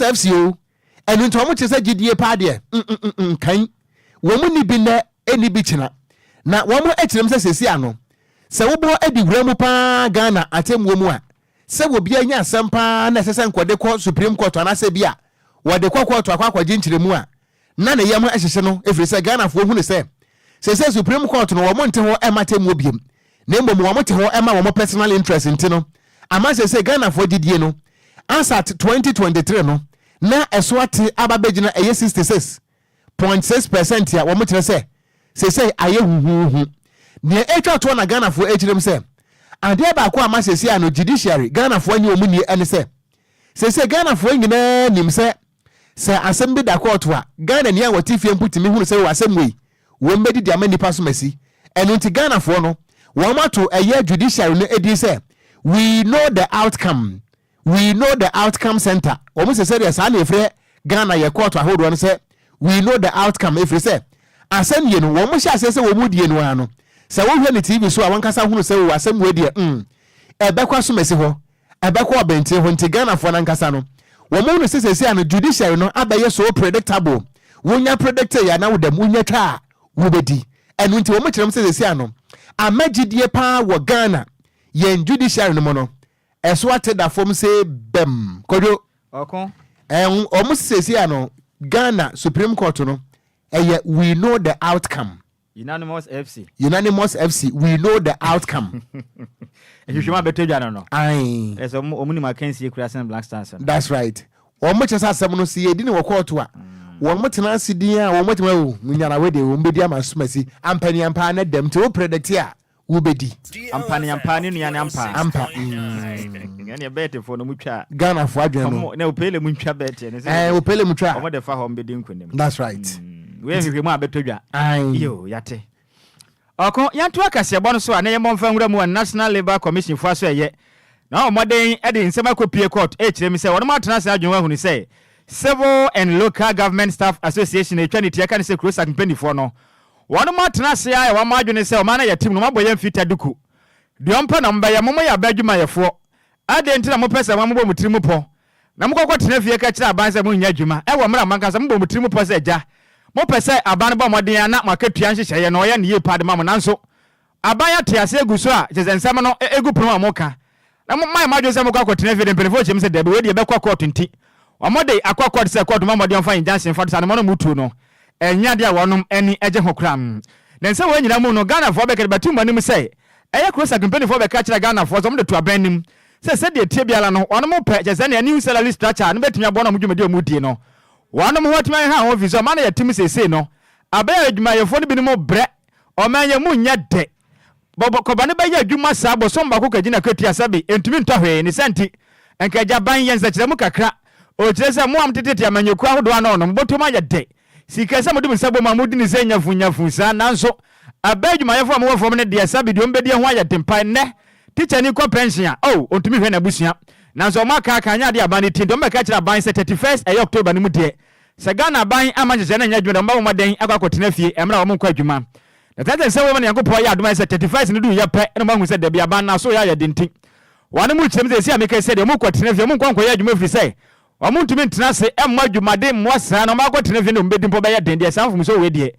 FC o. Ɛno nti wɔn kyerɛ sɛ gyidie paa deɛ nkan wɔn mu ni bi nnɛ ɛni bi kyena. Na wɔn kyerɛ mu sɛ sɛsi ano sɛ wobɔ adi wura mu paa Ghana atemmuo mu a, sɛ obi anya asɛm paa na ɛsɛ sɛ nkɔde kɔ Supreme Court anaasɛ bi a wɔde kɔ court akɔ akɔgye nkyerɛmu a, na ne yam hyehye no, ɛfiri sɛ Ghanafoɔ hunu sɛ sɛsɛ Supreme Court no wɔn nte hɔ ɛma atemmuo biem, na mmom wɔn te hɔ ɛma wɔn personal interest. Nti no ama sɛsɛ Ghanafoɔ gyidie no as at 2023 no na ɛso ate aba bɛgyina ɛyɛ 66.6% a wɔn kyerɛ sɛ sɛsɛ ayɛ huhuhu. Nea ɛtwa toɔ na Ghanafoɔ akyerɛm sɛ adeɛ baako a ma sɛsɛ ano judiciary Ghanafoɔ nye wɔn nie ɛne sɛ sɛsɛ Ghanafoɔ nyinaa nim sɛ sɛ asɛm bi da kɔɔto a, Ghana ni a wɔte fie mpo tumi hunu sɛ wɔ asɛm wei wɔn bɛdidi ama nipa so masi. Ɛno nti Ghanafoɔ no wɔn ato ɛyɛ judiciary no edin sɛ "We know the outcome", "We know the outcome center". Wɔn sɛ sɛdeɛ saa na efirɛ Ghana yɛ kɔɔto ahodoɔ no sɛ "We know the outcome", efiri sɛ asɛm yie no wɔn hyɛ aseɛ sɛ wɔn mu die no ara no, sɛ wohwɛ ne TV so a, wɔn kasa hunu sɛ wɔ asɛm wei deɛ ɛbɛkɔ asomasi hɔ, ɛbɛkɔ ɔbɛnten hɔ. Nti Ghanafoɔ nankasa no wɔn hunu sɛ sɛsi ano judiciary no abɛyɛ so predictable. Wonya predict yɛ na wodam wonya twa a wobɛdi. Ɛno nti wɔn kyerɛ mu sɛ sɛsi ano ama gyidie paa wɔ Ghana yɛn judiciary no mu no ɛso ate da fam sɛ bɛm. Kɔdwo. Ɔko. Ɛn wɔn sɛsi ano Ghana Supreme Court no ɛyɛ "We know the outcome". Unanimous FC. Unanimous FC, "We know the outcome". Nhwehwɛmu abɛtɔ dwa no no. Ae. Ɛsɛ ɔmo ɔmo nim akansie kura sen Black Stars no. That's right. Wɔn kyerɛ sɛ asɛm no sɛ yɛdi no wɔ kɔɔto a, wɔn tena ase din a wɔn atumi awo nyana wei deɛ wɔn bɛdi ama asomasi ampa ni ampa na dɛm nti wo predict a wobɛdi. Ampa ne ampa ne nua ne ampa. Ampa. Mm. Ɛne bɛɛtefoɔ no mu twa. Ghanafoɔ adwene no. Na opele mu ntwa bɛɛteɛ no. Ɛɛ opele mu twa. Wɔn de fa hɔ wɔn bɛdi nkonim. That's right. Mm. Wei nhwehwɛmu a bɛtɔ dwa. Aye. Yo yate. Ɔko, yɛntoa kaseɛbɔ no so a na yɛmmɔ mfa nwura mu wɔ National Labour Commission foɔ aso ɛyɛ na wɔn mmɔden de nsɛm akɔpue court ɛrekyerɛ mu sɛ wɔnom atena ase adwene ho ahunu sɛ Civil and Local Government Staff Association a ɛtwa ne ti ɛka ne sɛ CROSAC mpaninfoɔ no wɔnom atena ase ayɛ wɔn adwene sɛ ɔman no a yɛte mu no wɔabɔ yɛn mfita duku deɛ wɔmpɛ na wɔbɛyɛ mo moyɛ aba adwumayɛfoɔ adɛn nti na mopɛ sɛ wɔn mobɔ mo tiri mu pɔ Na mokɔkɔ tena fie ka kyerɛ aban sɛ monnyɛ adwuma wɔ mmerɛ a mo ankasa mobɔ mo tiri mu pɔ sɛ agya. Mopɛ sɛ aban no bɔ mmɔden ara na mo akatua nhyehyɛeɛ no ɔyɛ no yie paa de ma mo nanso aban ate aseɛ agu so a kyerɛ sɛ nsɛm no gu pono a moka na mo moayɛ mo adwene sɛ mokɔ akɔtena fie de mpanimfoɔ kyerɛ mu sɛ dabi wei deɛ ɛbɛkɔ kɔɔto nti wɔde akɔ kɔɔto sɛ kɔɔto mmɔ mmɔden mfa injunction mfa to saa anamɔ no motuo no ɛnyɛ adeɛ a wɔnom ani gye ho koraa. Na nsɛm wei nyinaa mu no Ghanafoɔ bɛka de bɛto mo anim sɛ ɛyɛ Krosak mpanimfoɔ bɛka kyerɛ Ghanafoɔ sɛ wɔde to aban anim sɛ sɛdeɛ ɛteɛ biara no wɔnom pɛ, kyerɛ sɛ nea new salary structure no bɛtumi aboa no wɔn dwumadi a wɔredie no. Wɔnom ho atumi aheha wɔn firi sɛ ɔman no a yɛte mu seesei no, abɛyɛ a adwumayɛfoɔ no binom brɛ, ɔman yɛn mu nyɛ dɛ. Bɔbɔ kɔba no bɛyɛ adwuma saa bosom baako kɔgye n'akatua sɛbe ɛntumi ntɔ hwee, ne saa nti nka agya ban yɛ nsɛkyerɛmu kakra, ɔkyerɛ sɛ mo a motetete amanyɔkuo ahodoɔ ano no mobɔtɔ mu ayɛ dɛ. Sika sɛ mode mo nsa bom a modi no sɛ nyafunyafu saa, nanso abɛ adwumayɛfo a mowɔ fam no deɛ sɛbe deɛ wɔbɛdi ho ayɛ den paa. Nnɛ, tikyani kɔ pɛnhyen a, oh, ɔntumi nhwɛ n'abusua. Nanso wɔn akaaka anyɛ adeɛ a aban no ti nti wɔbɛka akyerɛ aban sɛ 31st ɛyɛ October no mu deɛ, sɛ Ghana aban amma nhyehyɛe no anyɛ adwuma deɛ wɔbɛbɔ mmɔden akɔ akɔtena fie mmerɛ a wɔnkɔ adwuma. Na sɛ sɛ wɔma Nyankopɔn yɛ adom ayɛ sɛ 31st no duruiɛ pɛ na wɔahu sɛ dabi aban no aso yɛ ayɛ den nti wɔn mu kyerɛm sɛ seesei a meka yi sɛ deɛ wɔkɔtena fie wɔnkɔ nkɔyɛ adwuma ɛfiri sɛ Wɔntumi ntena ase mmɔ adwumaden mmoa saa na wɔakɔtena fie ne wɔn bɛdi mpo bɛyɛ den deɛ saa mfomsoɔ wei deɛ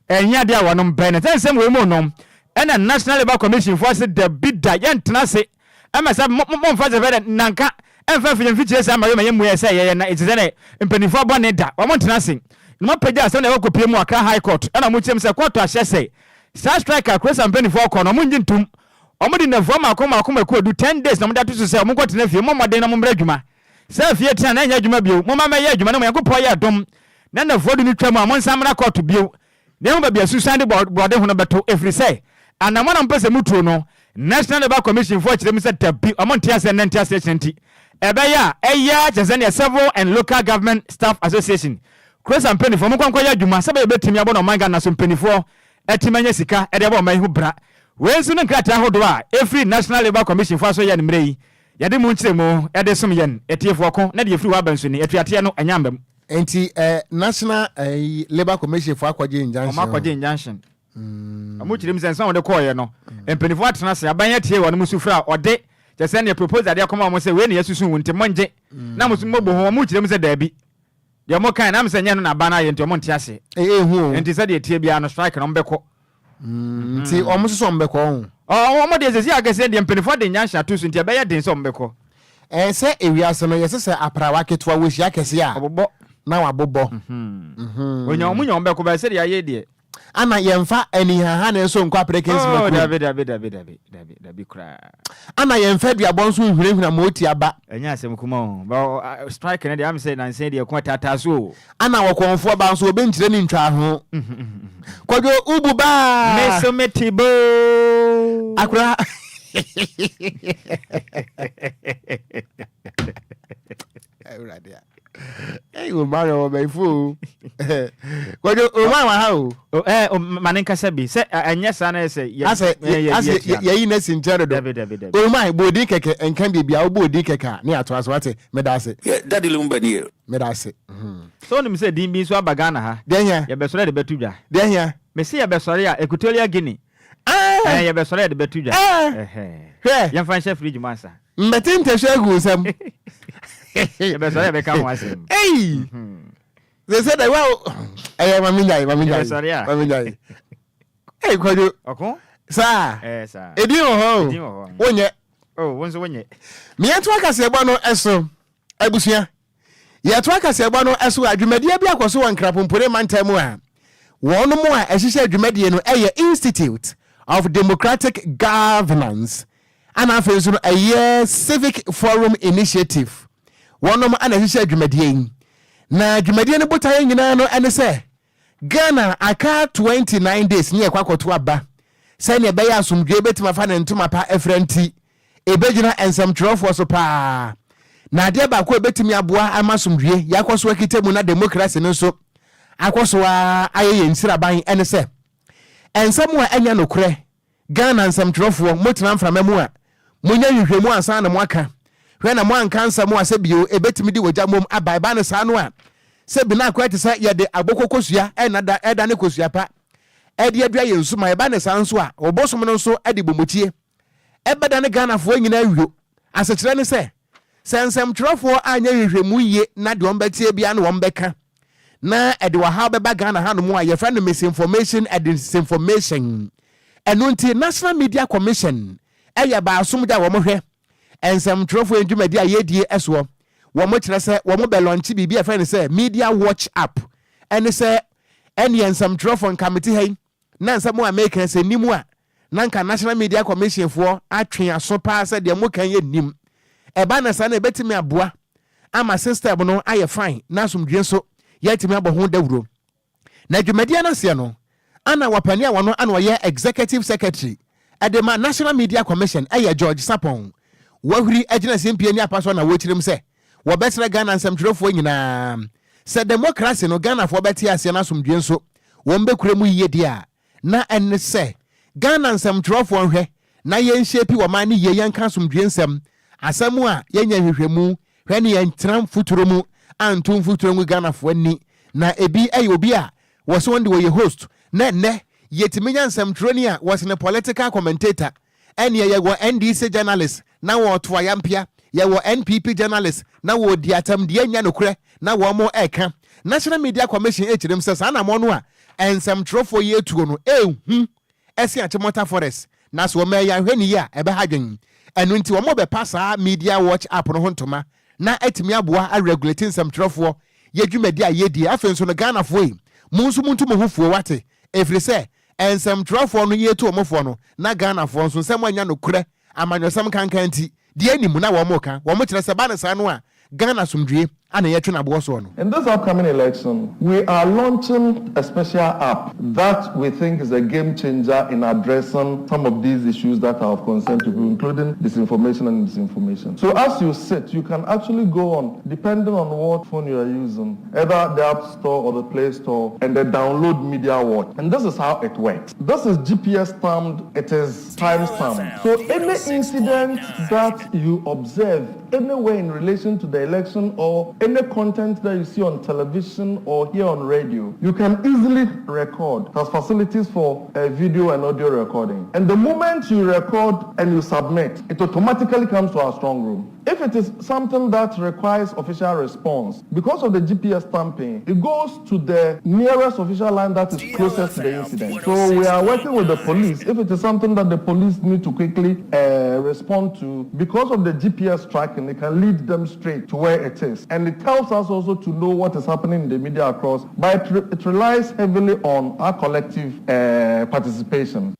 ɛnyɛ adeɛ a wɔnom bɛn na sɛ nsɛm wei mu nom ɛna National Labour Commission foɔ se dabi da yɛntena ase ɛma sɛ mo mo mfa sɛ fɛ dɛ nanka ɛmfa mfi yɛn mfikyire saa ma yɛ ma yɛ mmuɛ sɛ yɛyɛ na ɛte sɛ dɛ mpanimfoɔ abɔne da wɔn ntena ase na wɔapagya asɛm na ɛwɔ kɔpie mu Accra High Court ɛna wɔn kyerɛm sɛ kɔɔto ahyɛ sɛ saa strike a Krosa mpanimfoɔ kɔ no wɔn ngye ntum wɔn de nnafua mmaako mmaako mako adu 10 days na wɔn de ato so sɛ wɔn nkɔtena fie mmɔ mmɔden na wɔn mmrɛ adwuma Sɛ afie tena na ɛnyɛ adwuma bio, momma mɛyɛ adwuma na Onyankopɔn yɛ dom na nnafua du no twam a, monsan mmra kɔɔto bio na yɛahu baabi a susan de borɔde ho no bɛto, ɛfiri sɛ anammɔn a mopɛ sɛ mutuo no, National Labour Commission foɔ kyerɛ mu sɛ dabi, wɔn nte aseɛ nnɛ nte aseɛ kyena nti, ɛbɛyɛ a ɛyɛ ara kyerɛ sɛ neɛ Civil and Local Government Staff Association, Krosa mpaninfoɔ, monkɔ nkɔyɛ adwuma sɛ ɛbɛyɛ yɛbɛtumi abɔ na ɔman Ghana so mpaninfoɔ atumi anya sika de abɔ ɔman yi ho bra. Wei nso ne nkrataa ahodoɔ a ɛfiri National Labour Commission foɔ aso yɛ no mmerɛ yi Yɛde mu nkyerɛmu de som yɛn atiefoɔ ko na deɛ ɛfiri hɔ aba nso ni, atuateɛ no anya amba mu. Nti eh, National eh, Labour Commission foɔ akɔgye injunction. Wɔn akɔgye injunction. Wɔn kyerɛ mu sɛ nsɛm a wɔde kɔɔeɛ no, mpanimfoɔ atena ase, aban atie wɔn sufrɛ a ɔde kyɛ sɛ neɛ proposal de akɔma wɔn sɛ wei na yɛasusu wo nti mongye na mo nso mobɔ ho, wɔn kyerɛ mu sɛ daabi. Deɛ ɔmo kae no am sɛ nyɛ no na aban no ayɛ nti ɔmo nte aseɛ. Ɛyɛ ehu o. Nti sɛdeɛ ɛteɛ biara no strike no ɔmo bɛkɔ. Mm, nti ɔmo nso sɛ ɔmo bɛkɔ ɔho. Ɔ ɔmo deɛ sɛsi akɛseɛ deɛ mpanyinfoɔ de nyanhyɛ ato so nti ɛbɛyɛ den sɛ ɔmo bɛkɔ. Ɛɛ sɛ ewiase no yɛse sɛ aprawa ketewa wɔhyia kɛseɛ a. Ɔbobɔ. Na wabobɔ. Onya ɔmo nya ɔmo bɛkɔ bɛyɛ sɛdeɛ ayɛ deɛ. Ana yɛmfa anihahanee nso nkɔ aperekensi Oh, kurom. dabi, dabi, dabi, dabi, dabi, dabi koraa. Ana yɛmfa aduabɔ nso nhunahuna ma ɔti aba. Ɛnyɛ asɛm kuma o. Ba o, a, strike no deɛ, am sɛ nansa yi deɛ ɛko ataataa so o. Ana wɔkɔnfoɔ ba nso wɔbɛnkyerɛ ne ntwaa ho. Kwadwo, wobu baa. Me so mete boo. Akora. Awurade a. Ɛyi o ma yɛ wɔ bɛyifo o. Kwadwo o ma wɔ ha o. O ɛ o ma ne nkasa bi sɛ ɛnyɛ saa na yɛ sɛ yɛ asɛ asɛ yɛyi na si nkyɛn dodo. Dabi dabi dabi. O ma bɔ odin kɛkɛ nka biribi a wobɔ odin kɛkɛ a ne yɛ ato aso ate meda ase. Yɛ daddy lumba nie. Meda ase. Sɛ wonim sɛ din bi nso aba Ghana ha. Deɛ hia. Yɛbɛsɔre de bɛto dwa. Deɛ hia. Mese yɛbɛsɔre a Equatorial Guinea. Ɛɛ yɛbɛsɔre a yɛde bɛto dwa. Hwɛ. Yɛmfa nhyɛ fridge mu ansa. Mbɛte ntɛhwɛ agu wo nsam. Yɛbɛsɔre a yɛbɛka ho asɛm. Ei! Sɛ sɛ dɛ wa ɛyɛ ma menyae ma menyae Yɛbɛsɔre a. ma menyae. Ei Kwadwo. Ɔko? Saa. Ɛɛ saa. Edin wɔ hɔ o. Edin wɔ hɔ. Wonyɛ. Oh, wo nso wonyɛ. Meɛnto akaseɛbɔ no so abusua. Yɛtoa kaseɛbɔ no so a, dwumadie bi akɔ so wɔ Nkrapompone mantam mu a wɔnom a ɛhyehyɛ dwumadie no yɛ Institute of Democratic Governance. Ana afei nso no ɛyɛ Civic Forum Initiative wɔnom ana ɛhyehyɛ dwumadie yi. Na dwumadie no botaeɛ nyinaa no ɛne sɛ Ghana aka 29 days ne yɛkɔ akɔto aba sɛnea ɛbɛyɛ asomdwoe bɛtumi afa ne ntoma pa afira nti ɛbɛgyina nsɛmtwerɛfoɔ so paa. Na adeɛ baako a ɛbɛtumi aboa ama asomdwoe yɛakɔ so akita mu na demokrasi no nso akɔ so ara ayɛ yɛn nsiraban ɛne sɛ nsɛm a ɛnyɛ nokorɛ Ghana nsɛmtwerɛfoɔ, motena mframa mu a, monyɛ nhwehwɛmu ansa na moaka. Hwɛ na moanka nsɛm a sɛ bio ɛbɛtumi de ogya mmom aba. Ɛba no saa no a, sɛ bi na akɔyɛ te sɛ yɛde aboko kosua na da ɛdane kosua pa ɛde adua yɛn suma. Ɛba no saa nso a, ɔbosom no nso de bomotie ɛbɛdane Ghanafoɔ nyinaa wuo. Asekyerɛ ne sɛ, sɛ nsɛmtwerɛfoɔ anyɛ nhwehwɛmu yie na deɛ wɔbɛteɛ biara na wɔbɛka na ɛde ɔhaw bɛba Ghana hanom a yɛfrɛ no misinformation and disinformation. Ɛno nti National Media Commission ɛyɛ baasom gya wɔn hwɛ nsɛmtwerɛfoɔ dwumadi a yɛdie ɛsoɔ. Wɔn kyerɛ sɛ wɔn bɛ lɔnkye biribi a yɛfrɛ no sɛ Media Watch app ɛne sɛ ɛneɛ nsɛmtwerɛfoɔ nka mete ha yi Na nsɛm a meka yi sɛ nni mu a, na nka National Media Commission foɔ atwe aso paa sɛ deɛ moka yi nnim. Ɛba no saa no ɛbɛtumi aboa ama system no ayɛ fine na asomdwie nso yɛatumi abɔ ho dawuro. Na dwumadie no aseɛ no, ana wɔpani a wɔno ana ɔyɛ Executive Secretary de ma National Media Commission yɛ George Sarpong. Wahuri agyina simpie ne apa so na wɔkyerɛ mu sɛ wɔbɛsrɛ Ghana nsɛmtwerɛfoɔ nyinaa sɛ demokrasi no Ghanafoɔ bɛte aseɛ na asomdwie nso wɔn bɛkura mu yie deɛ a, na ɛne sɛ Ghana nsɛmtwerɛfoɔ nhwɛ na yɛn shape ɔman no yie, yɛnka asomdwie nsɛm, asɛm a yɛnyɛ nhwehwɛmu, hwɛ ne yɛntena mfuturo mu anto mfuturo ngu Ghanafoɔ ani, na ebi yɛ obi a wɔse wɔn de wɔyɛ host, na ɛnnɛ yɛtumi nya nsɛmtwerɛni a wɔsene political commentator. Ɛneɛ yɛwɔ NDC journalist na wɔɔto ayampea, yɛwɔ NPP journalist na wɔɔdi atam deɛ ɛnyɛ nokorɛ na wɔn ɛɛka. National Media Commission ɛkyerɛm sɛ saa anamɔn no a nsɛmtwerɛfoɔ yi ɛtuo no ɛɛhu ɛsen Achimota Forest na sɛ wɔn ɛɛyɛ anhwɛ no yie a ɛbɛha adwen. Ɛno nti wɔn bɛpa saa Media Watch app no ho ntoma na atumi aboa a regulate nsɛmtwerɛfoɔ yɛ dwumadi a yɛdie. Afei nso no Ghanafoɔ yi mo nso montu mo ho fuo wate ɛfiri sɛ Nsɛmtwerɛfoɔ no yɛtu wɔn foɔ no na Ghanafoɔ nso nsɛm annya nokorɛ amanyɔsɛm kankan nti deɛ anim na wɔn reka wɔn kyerɛ sɛ ɛba no saa no a Ghana asomdwie ana yɛtwe no aboɔ soɔ no. In this upcoming election, we are launching a special app that we think is a game changer in addressing some of these issues that are of concern to people, including disinformation and misinformation. So as you sit, you can actually go on, depending on what phone you are using, either the App Store or the Play Store, and then download Media Watch. And this is how it works. This is GPS stamped, it is time stamped. So any incident that you observe anywhere in relation to the election or any content that you see on television or hear on radio, you can easily record. It has facilities for uh, video and audio recording. And the moment you record and you submit, it automatically comes to our strong room. If it is something that requires official response, because of the GPS stamping, it goes to the nearest official line that is closest to the incident. So we are working with the police. If it is something that the police need to quickly uh, respond to, because of the GPS tracking, it can lead them straight to where it is. And it helps us also to know what is happening in the media across, but it, re it relies heavily on our collective uh, participation.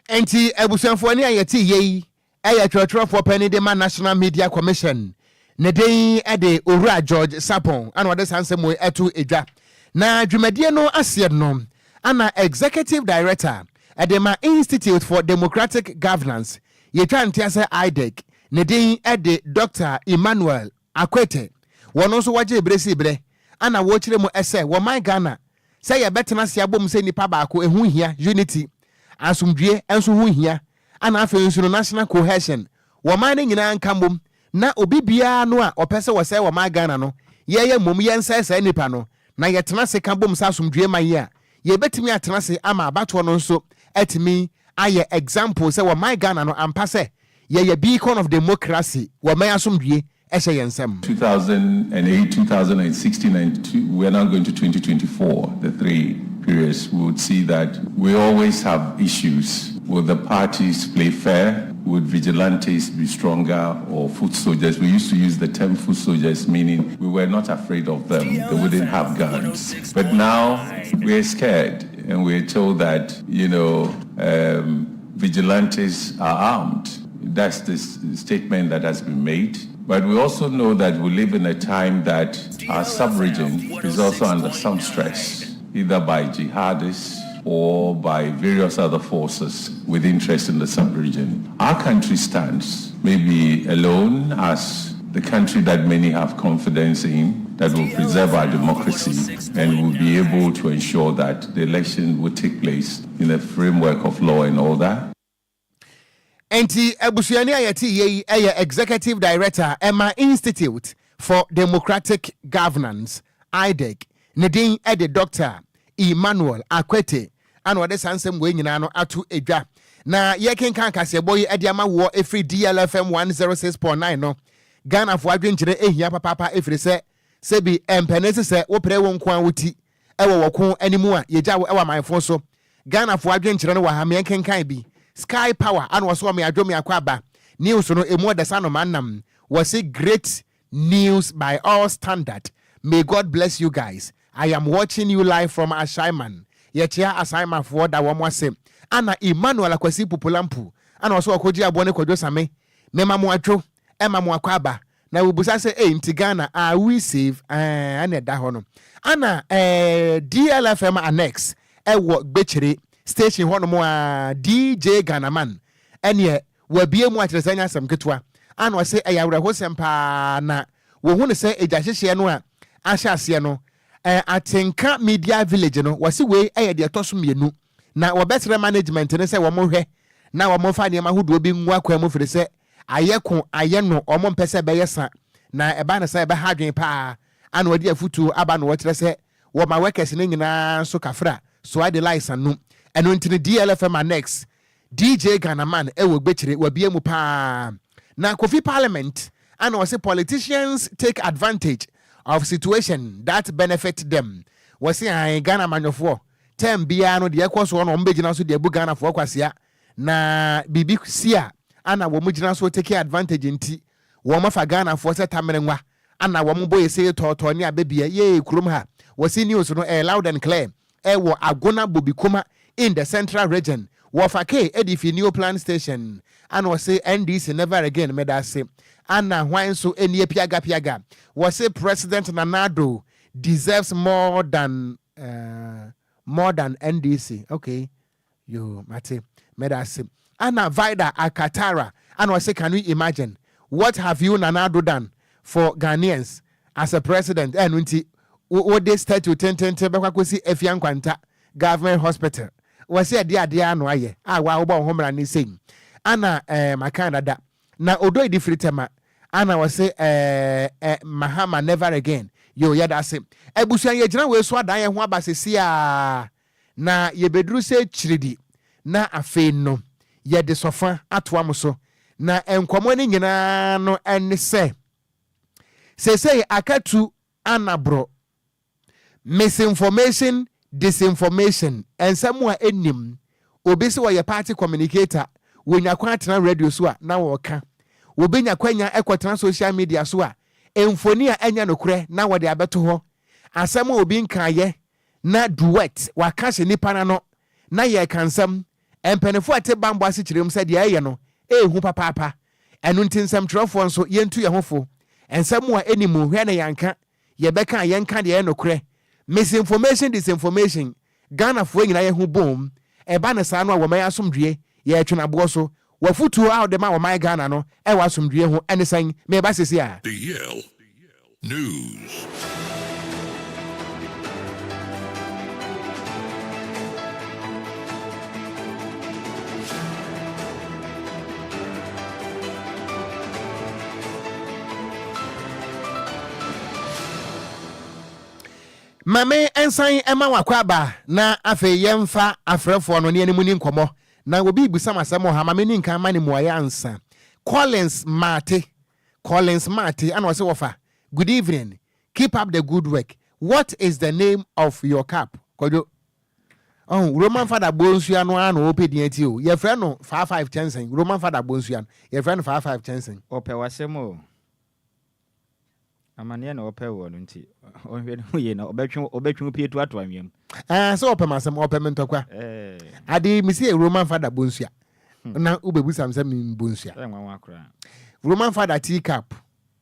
Enti abusuafoɔ ne a yɛte yɛ yi yɛ twerɛtwerɛfoɔ panin de ma National Media Commission. Ne din de Owura George Sarpong ana ɔde saa nsɛm wei ɛto edwa. Na dwumadie no aseɛ no ana Executive Director de ma Institute for Democratic Governance, yɛtwa ntea sɛ IDEG, ne din de Dr. Emmanuel Akwete. Wɔn nso wɔgyee berɛ sii berɛ ana wɔkyerɛ mu sɛ wɔman Ghana sɛ yɛbɛtena ase abom sɛ nnipa baako, ɛho hia, unity, asomdwie nso ho hia, ana afei nso no national cohesion, wɔman no nyinaa nka mmom, na obi biara no a ɔpɛ sɛ wɔsɛe wɔman Ghana no, yɛyɛ mmom yɛnsɛe saa nnipa no, na yɛtena ase ka bom sɛ asomdwie man yi a, yɛbɛtumi atena ase ama abatoɔ no nso atumi ayɛ example sɛ wɔman Ghana no ampa sɛ yɛyɛ beacon of democracy, wɔman asomdwie hyɛ yɛn nsam. 2008, 2016, and two, we're now going to 2024, the three periods, we would see that we always have issues. Will the parties play fair? Would vigilantes be stronger or foot soldiers? We used to use the term foot soldiers, meaning we were not afraid of them. They wouldn't have guns. But now we're scared and we're told that, you know, um, vigilantes are armed. That's the statement that has been made. But we also know that we live in a time that our sub-region is also under some stress, either by jihadists or by various other forces with interest in the sub-region. Our country stands maybe alone as the country that many have confidence in, that will preserve our democracy and will be able to ensure that the election will take place in the framework of law and order. Enti abusuani a yɛte yie yi yɛ Executive Director ɛma Institute for Democratic Governance, IDEG. Ne din de Dɔkta Emmanuel Akwetey ana ɔde saa nsɛm wei nyinaa no ato dwa. Na yɛkenkan kaseɛbɔ yi de ama woɔ ɛfiri DLFM 106.9 no, Ghanafoɔ adwenkyerɛ ɛhia papaapa ɛfiri sɛ sɛbi ɛmpɛne se sɛ wopere wo nko ara wo ti ɛwɔ wɔko anim a yɛgya wo ɛwɔ amanfo so. Ghanafoɔ adwenkyerɛ no wɔ ha, meɛnkenkan bi. Sky Power ana ɔso ɔme adwo me akɔ aba. News no ɛmu ɔdasa no manam. Wɔse great news by all standard. May God bless you guys. I am watching you live from Ashaiman. Yɛkyea Ashaimanfoɔ da wɔn ase. Ana Emmanuel Akwasi Pupulampu ana ɔso ɔkɔgye aboɔ ne Kwadwo Same. Mema mo adwo, ɛma mo akɔ aba. Na wobisa sɛ ei nti Ghana are we safe? Ɛɛ ɛna ɛda hɔ no. Ana ɛɛ DLFM Annex ɛwɔ Gbekyire station hɔnom a DJ Ghanaman ɛneɛ wabie mu akyerɛ sɛ ɛnyɛ asɛm ketewa. Ana ɔse ɛyɛ awerɛhosɛm paa na wɔhu no sɛ egya hyehyeɛ no a ahyɛ aseɛ no ɛɛ Atenka Media Village no wɔse wei ɛyɛ deɛ ɛtɔ so mmienu na wɔbɛsrɛ management no sɛ wɔn hwɛ na wɔn mfa nneɛma ahodoɔ bi ngu akwan mu firi sɛ ayɛ ko ayɛ no wɔn mpɛ sɛ ɛbɛyɛ sa na ɛba no sa ɛbɛha adwene paa ana wɔde afutuo aba na wɔkyerɛ sɛ wɔma workers no nyinaa nso kafra so ade lies ano ɛno nti no DLFM Annex DJ Ghanaman ɛwɔ Gbekyire wabie mu paa na Kofi Parliament ana wɔse politicians take advantage of situation that benefit them. Wɔse ae Ghana amanyɔfoɔ term biara no deɛ ɛkɔ soɔ no wɔn bɛgyina so de abu Ghanafoɔ kwasea na biribi si a ana wɔn gyina so take advantage nti wɔn afa Ghanafoɔ sɛ tamere nwa ana wɔn bɔ yɛsɛ tɔɔtɔɔ ne abɛbia yee kurom ha. Wɔsi news no ɛyɛ loud and clear ɛwɔ Agona Bobikuma in the Central Region. Wɔfa K ɛde fi New Plan Station ana wɔse NDC never again. Meda ase. Ana hwan nso ɛnie? Piaga piaga wɔse President Nana Addo deserves more than NDC. Okay, yo, mate, meda ase. Ana Vida Akatara ana wɔse, can you imagine, what have you Nana Addo done for Ghanaians as a president? Ɛno nti wode statue tententen bɛkɔ akɔsi Afia Nkwanta Government Hospital. Wɔsi ɛde adeɛ ano ayɛ a wɔabɔ wɔn ho mmara ne sɛn ana maka dada na odo edi firi tɛma ana wɔsi ɛɛ ɛɛ Mahama never again. Yo, yɛda ase abusua. Yɛgyina wei so adan yɛn ho aba sisi a na yɛbɛduru sɛ kyiridi na afei no yɛde sɔfa atoa mo so na nkɔmɔ no nyinaa no ɛne sɛ seesei akatu anaborɔ misinformation, disinformation, nsɛm a ɛnim obi sɛ wɔyɛ party communicator, wɔnya kwan atena radio so a na wɔreka, wɔbɛnya kwanya ɛkɔtena social media so a mfoni a ɛnyɛ nokorɛ na wɔde abɛto hɔ, asɛm a obi nkaayɛ na duet waka hyɛ nipa n'ano na yɛreka nsɛm. Mpanimfoɔ a ɛte bambɔ ase kyerɛ mu sɛ deɛ ɛyɛ no ɛɛhu papaapa. Ɛno nti nsɛmtwerɛfoɔ nso yɛntu yɛn ho fo. Nsɛm a ɛnim hwɛ na yɛnka yɛbɛka a yɛnka deɛ ɛyɛ nokorɛ. Misinformation, disinformation, Ghanafoɔ nyinaa yɛ ho bom. Ɛba ne saa no a wɔman asomdwie yɛtwe naboɔ so. Wɔfotuo a wɔde ma wɔman Ghana no ɛwɔ asomdwie ho ɛne sɛn? Meba sisi a. The Yale News. Maame nsan ɛma wakɔ aba na afei yɛmfa afrɛfoɔ no ne anim ni nkɔmmɔ na obi busam asɛm wɔ ha. Maame ni nkan ma ne mmuayɛ ansa. Collins Mate, Collins Mate ana ɔsɛ wɔfa, good evening, keep up the good work. What is the name of your cap? Kwadwo ɔhun Roman Fada Bonsua no ara na ɔpɛ din ati o. Yɛfrɛ no faa five kyɛnsɛn. Roman Fada Bonsua no, yɛfrɛ no faa five kyɛnsɛn. Ɔpɛ w'asɛm o. Amanneɛ na ɔpɛ wɔ no nti ɔnhwɛ ne ho yie na ɔbɛtwe wo pie to ato anwea mu. Ɛɛ, sɛ ɔpɛ m'asɛm, ɔpɛ me ntɔkwa. Ade mesi yɛ Roman Fada Bonsua. Na wobɛbusa me sɛ membɔ nsua. Roman Father tea cup.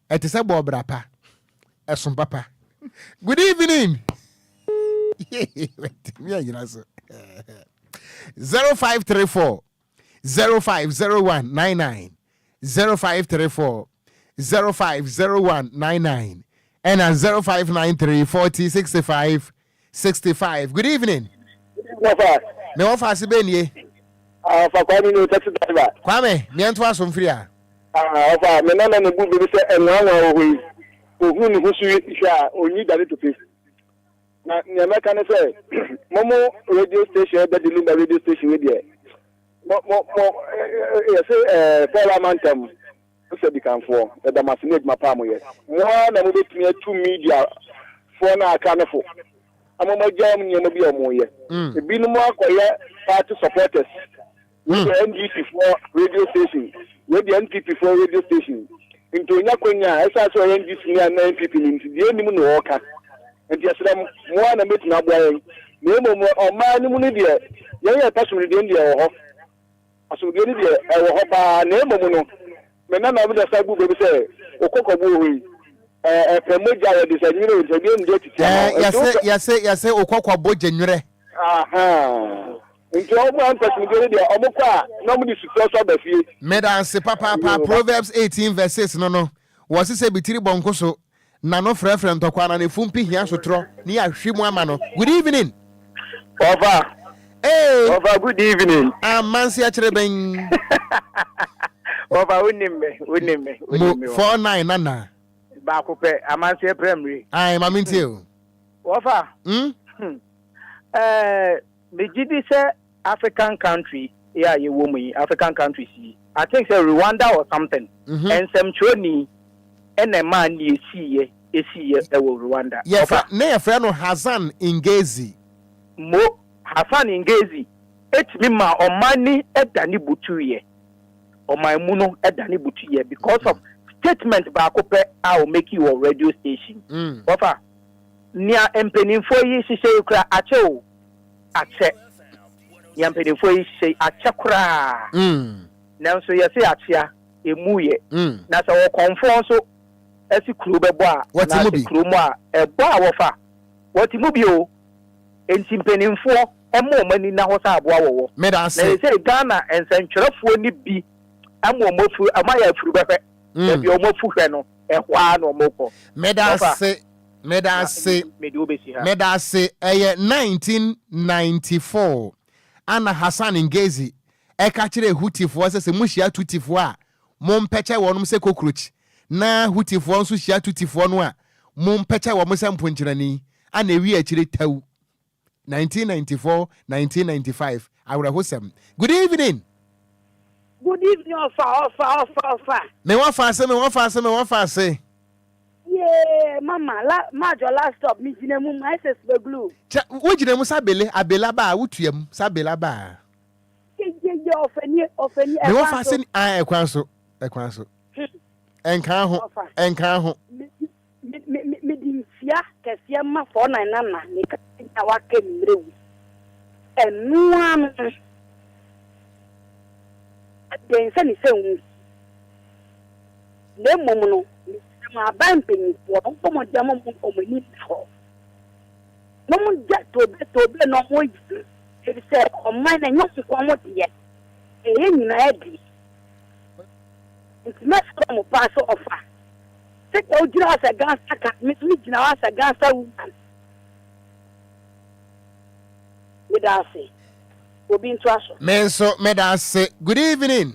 Ɛte sɛ bɔɔbra pa. Ɛso papa. Good evening. Watumi anyina so. 0534 050199 0534 050199 ɛna 0593 40 65 65. Good evening. Wɔfa. Me wɔfa ase bɛ nie. Ɔfa Kwame ni o taxi driver. Kwame, meɛnto aso mfiri a. Ɔfa me nana na ebu bɛ bi sɛ ɛnwanwa wɔ hɔ yi. Ohun ne ho so hwɛ a onyi dade tope. Na nea mɛka ne sɛ mo mo radio station ɛda di lumba radio station yi deɛ mo mo mo yɛse ɛɛ Paul Amantam sɛ dikanfoɔ ɛda mo ase ne adwuma pa a moyɛ. Mo ara na mobɛtumi atu media foɔ no a aka no fo ama mo agyae wɔn nneɛma bi a wɔyɛ. Ebinom akɔyɛ party supporters. Wei deɛ NDC foɔ radio station, wei deɛ NPP foɔ radio station. Nti onya kwanya a, ɛsiane sɛ ɔyɛ NDC ni anaa NPP ni nti, deɛ ɛnnim na ɔreka. Nti yɛsrɛ mo, mo ara na mobɛtumi aboa yɛn. Na mmom ɔman no mu no deɛ, yɛn yɛpɛ asomdwoeɛ no deɛ ɛwɔ hɔ. Asomdwoeɛ no deɛ ɛwɔ hɔ paa. Na mmom no, me nana bi na san buu bɛ bi sɛ, wo kɔkɔbo wɔ hɔ yi, ɛpɛ mogya a yɛde sɛ nwere o, nti ɛdeɛ nni atiti ama wo. Nti wopɛ. Yɛse, yɛse wo kɔkɔbo gye nwerɛ. Ahaa. Nti ɔmo a mpɛ asomdwoe no deɛ, ɔmo kɔ a, na ɔmo de sutrɔ nso aba fie. Medaase papaapa Proverbs 18 verse 6 no no wɔse sɛ bitiri bɔ nkoso na no frɛfrɛ ntɔkwa na ne fumpi hia sotorɔ ne yɛahwe mu ama no Good evening. Wɔfa. Ee. Wɔfa good evening. Amanse akyerɛ bɛn. Wɔfa wonim me wonim me wonim me. Mo 49 nana. Baako pɛ amanseɛ prɛmire. Ayi maame ntie o. Wɔfa. Hmm. Ɛɛ. Megye di sɛ African country yi a yɛwɔ mu yi, African countries yi, I think sɛ Rwanda or something, nsɛmtwerɛni na ɛmaa nea ɛsiiɛ ɛsiiɛ wɔ Rwanda. Yɛfrɛ, Ɔfa. na yɛfrɛ no Hassan Ngezi. Mo, Hassan Ngezi tumi maa ɔman ni dane butuiɛ. Ɔman mu no dane butuiɛ because of statement baako pɛ a ɔmekii wɔ radio station. Ɔfa. Nea mpanimfoɔ yi hyehyɛ yi koraa, akyɛ o, akyɛ. Nea mpanimfoɔ yi hyehyɛ yi, akyɛ koraa. Nanso yɛse akyea, emu yɛ. Na sɛ ɔkɔmfoɔ nso se kuro bɛbɔ a, anaasɛ kuro mu a, ɛbɔ a wɔfa. Wɔte mu bi o. Enti mpanimfoɔ mma wɔn ani nna hɔ sɛ aboa wɔwɔ. Na seesei Ghana nsɛntwerɛfoɔ no bi ama wɔn afuru, wɔayɛ afuru bɛhwɛ. Baabi a wɔn afu hwɛ no, ɛhɔ ara na wɔkɔ. Meda ase. Meda ase. Meda ase. Ɛyɛ 1994 ana Hassan Ngezi ɛka kyerɛɛ Hutifoɔ sɛ sɛ mohyia Tutifoɔ a mompɛkyɛ wɔnom sɛ cockroach na Hutifoɔ nso hyia Tutifoɔ no a mompɛkyɛ wɔn sɛ mponkyerɛni ana ɛwie akyire tau 1994 1995 awerɛhosɛm. Good evening. Good evening ɔfa ɔfa ɔfa ɔfa. Me wɔfa ase me wɔfa ase me wɔfa ase. Yee mama la majɔ last stop me gyina mu my sis bɛ glue. Kyɛ wo gyina mu sa bele abela ba a wo tua mu sa bela ba a. Yeyeye ɔfa nie ɔfa nie Me ɛkwan wɔfa so. ase ah ɛkwan so ɛkwan so. Ɛnkaa ho ɛnkaa ho. Me me me me di nkyia kɛseɛ ma fɔɔ nan nana ne ka a waka mmerɛ wu ɛnoa no ɛdɛn sɛ ne sɛ nwu. Na mmom no, mesrɛ mo aban mpanyimfoɔ no, mommɔ mmɔden ma wɔn ani nna hɔ, na wɔngyae toobee-toobee no a wɔyɛ no, efisɛ ɔman no, ɛnyɛ wɔn nko ara wɔn deɛ, ɛyɛ yɛn nyinaa deɛ. Nti mɛsrɛ mo paa sɛ ɔfa, sɛdeɛ wogyina hɔ asɛ Gangster cat, me nso megyina hɔ asɛ Gangster woman. Meda ase. Obi ntoa so. Me nso meda ase. Good evening.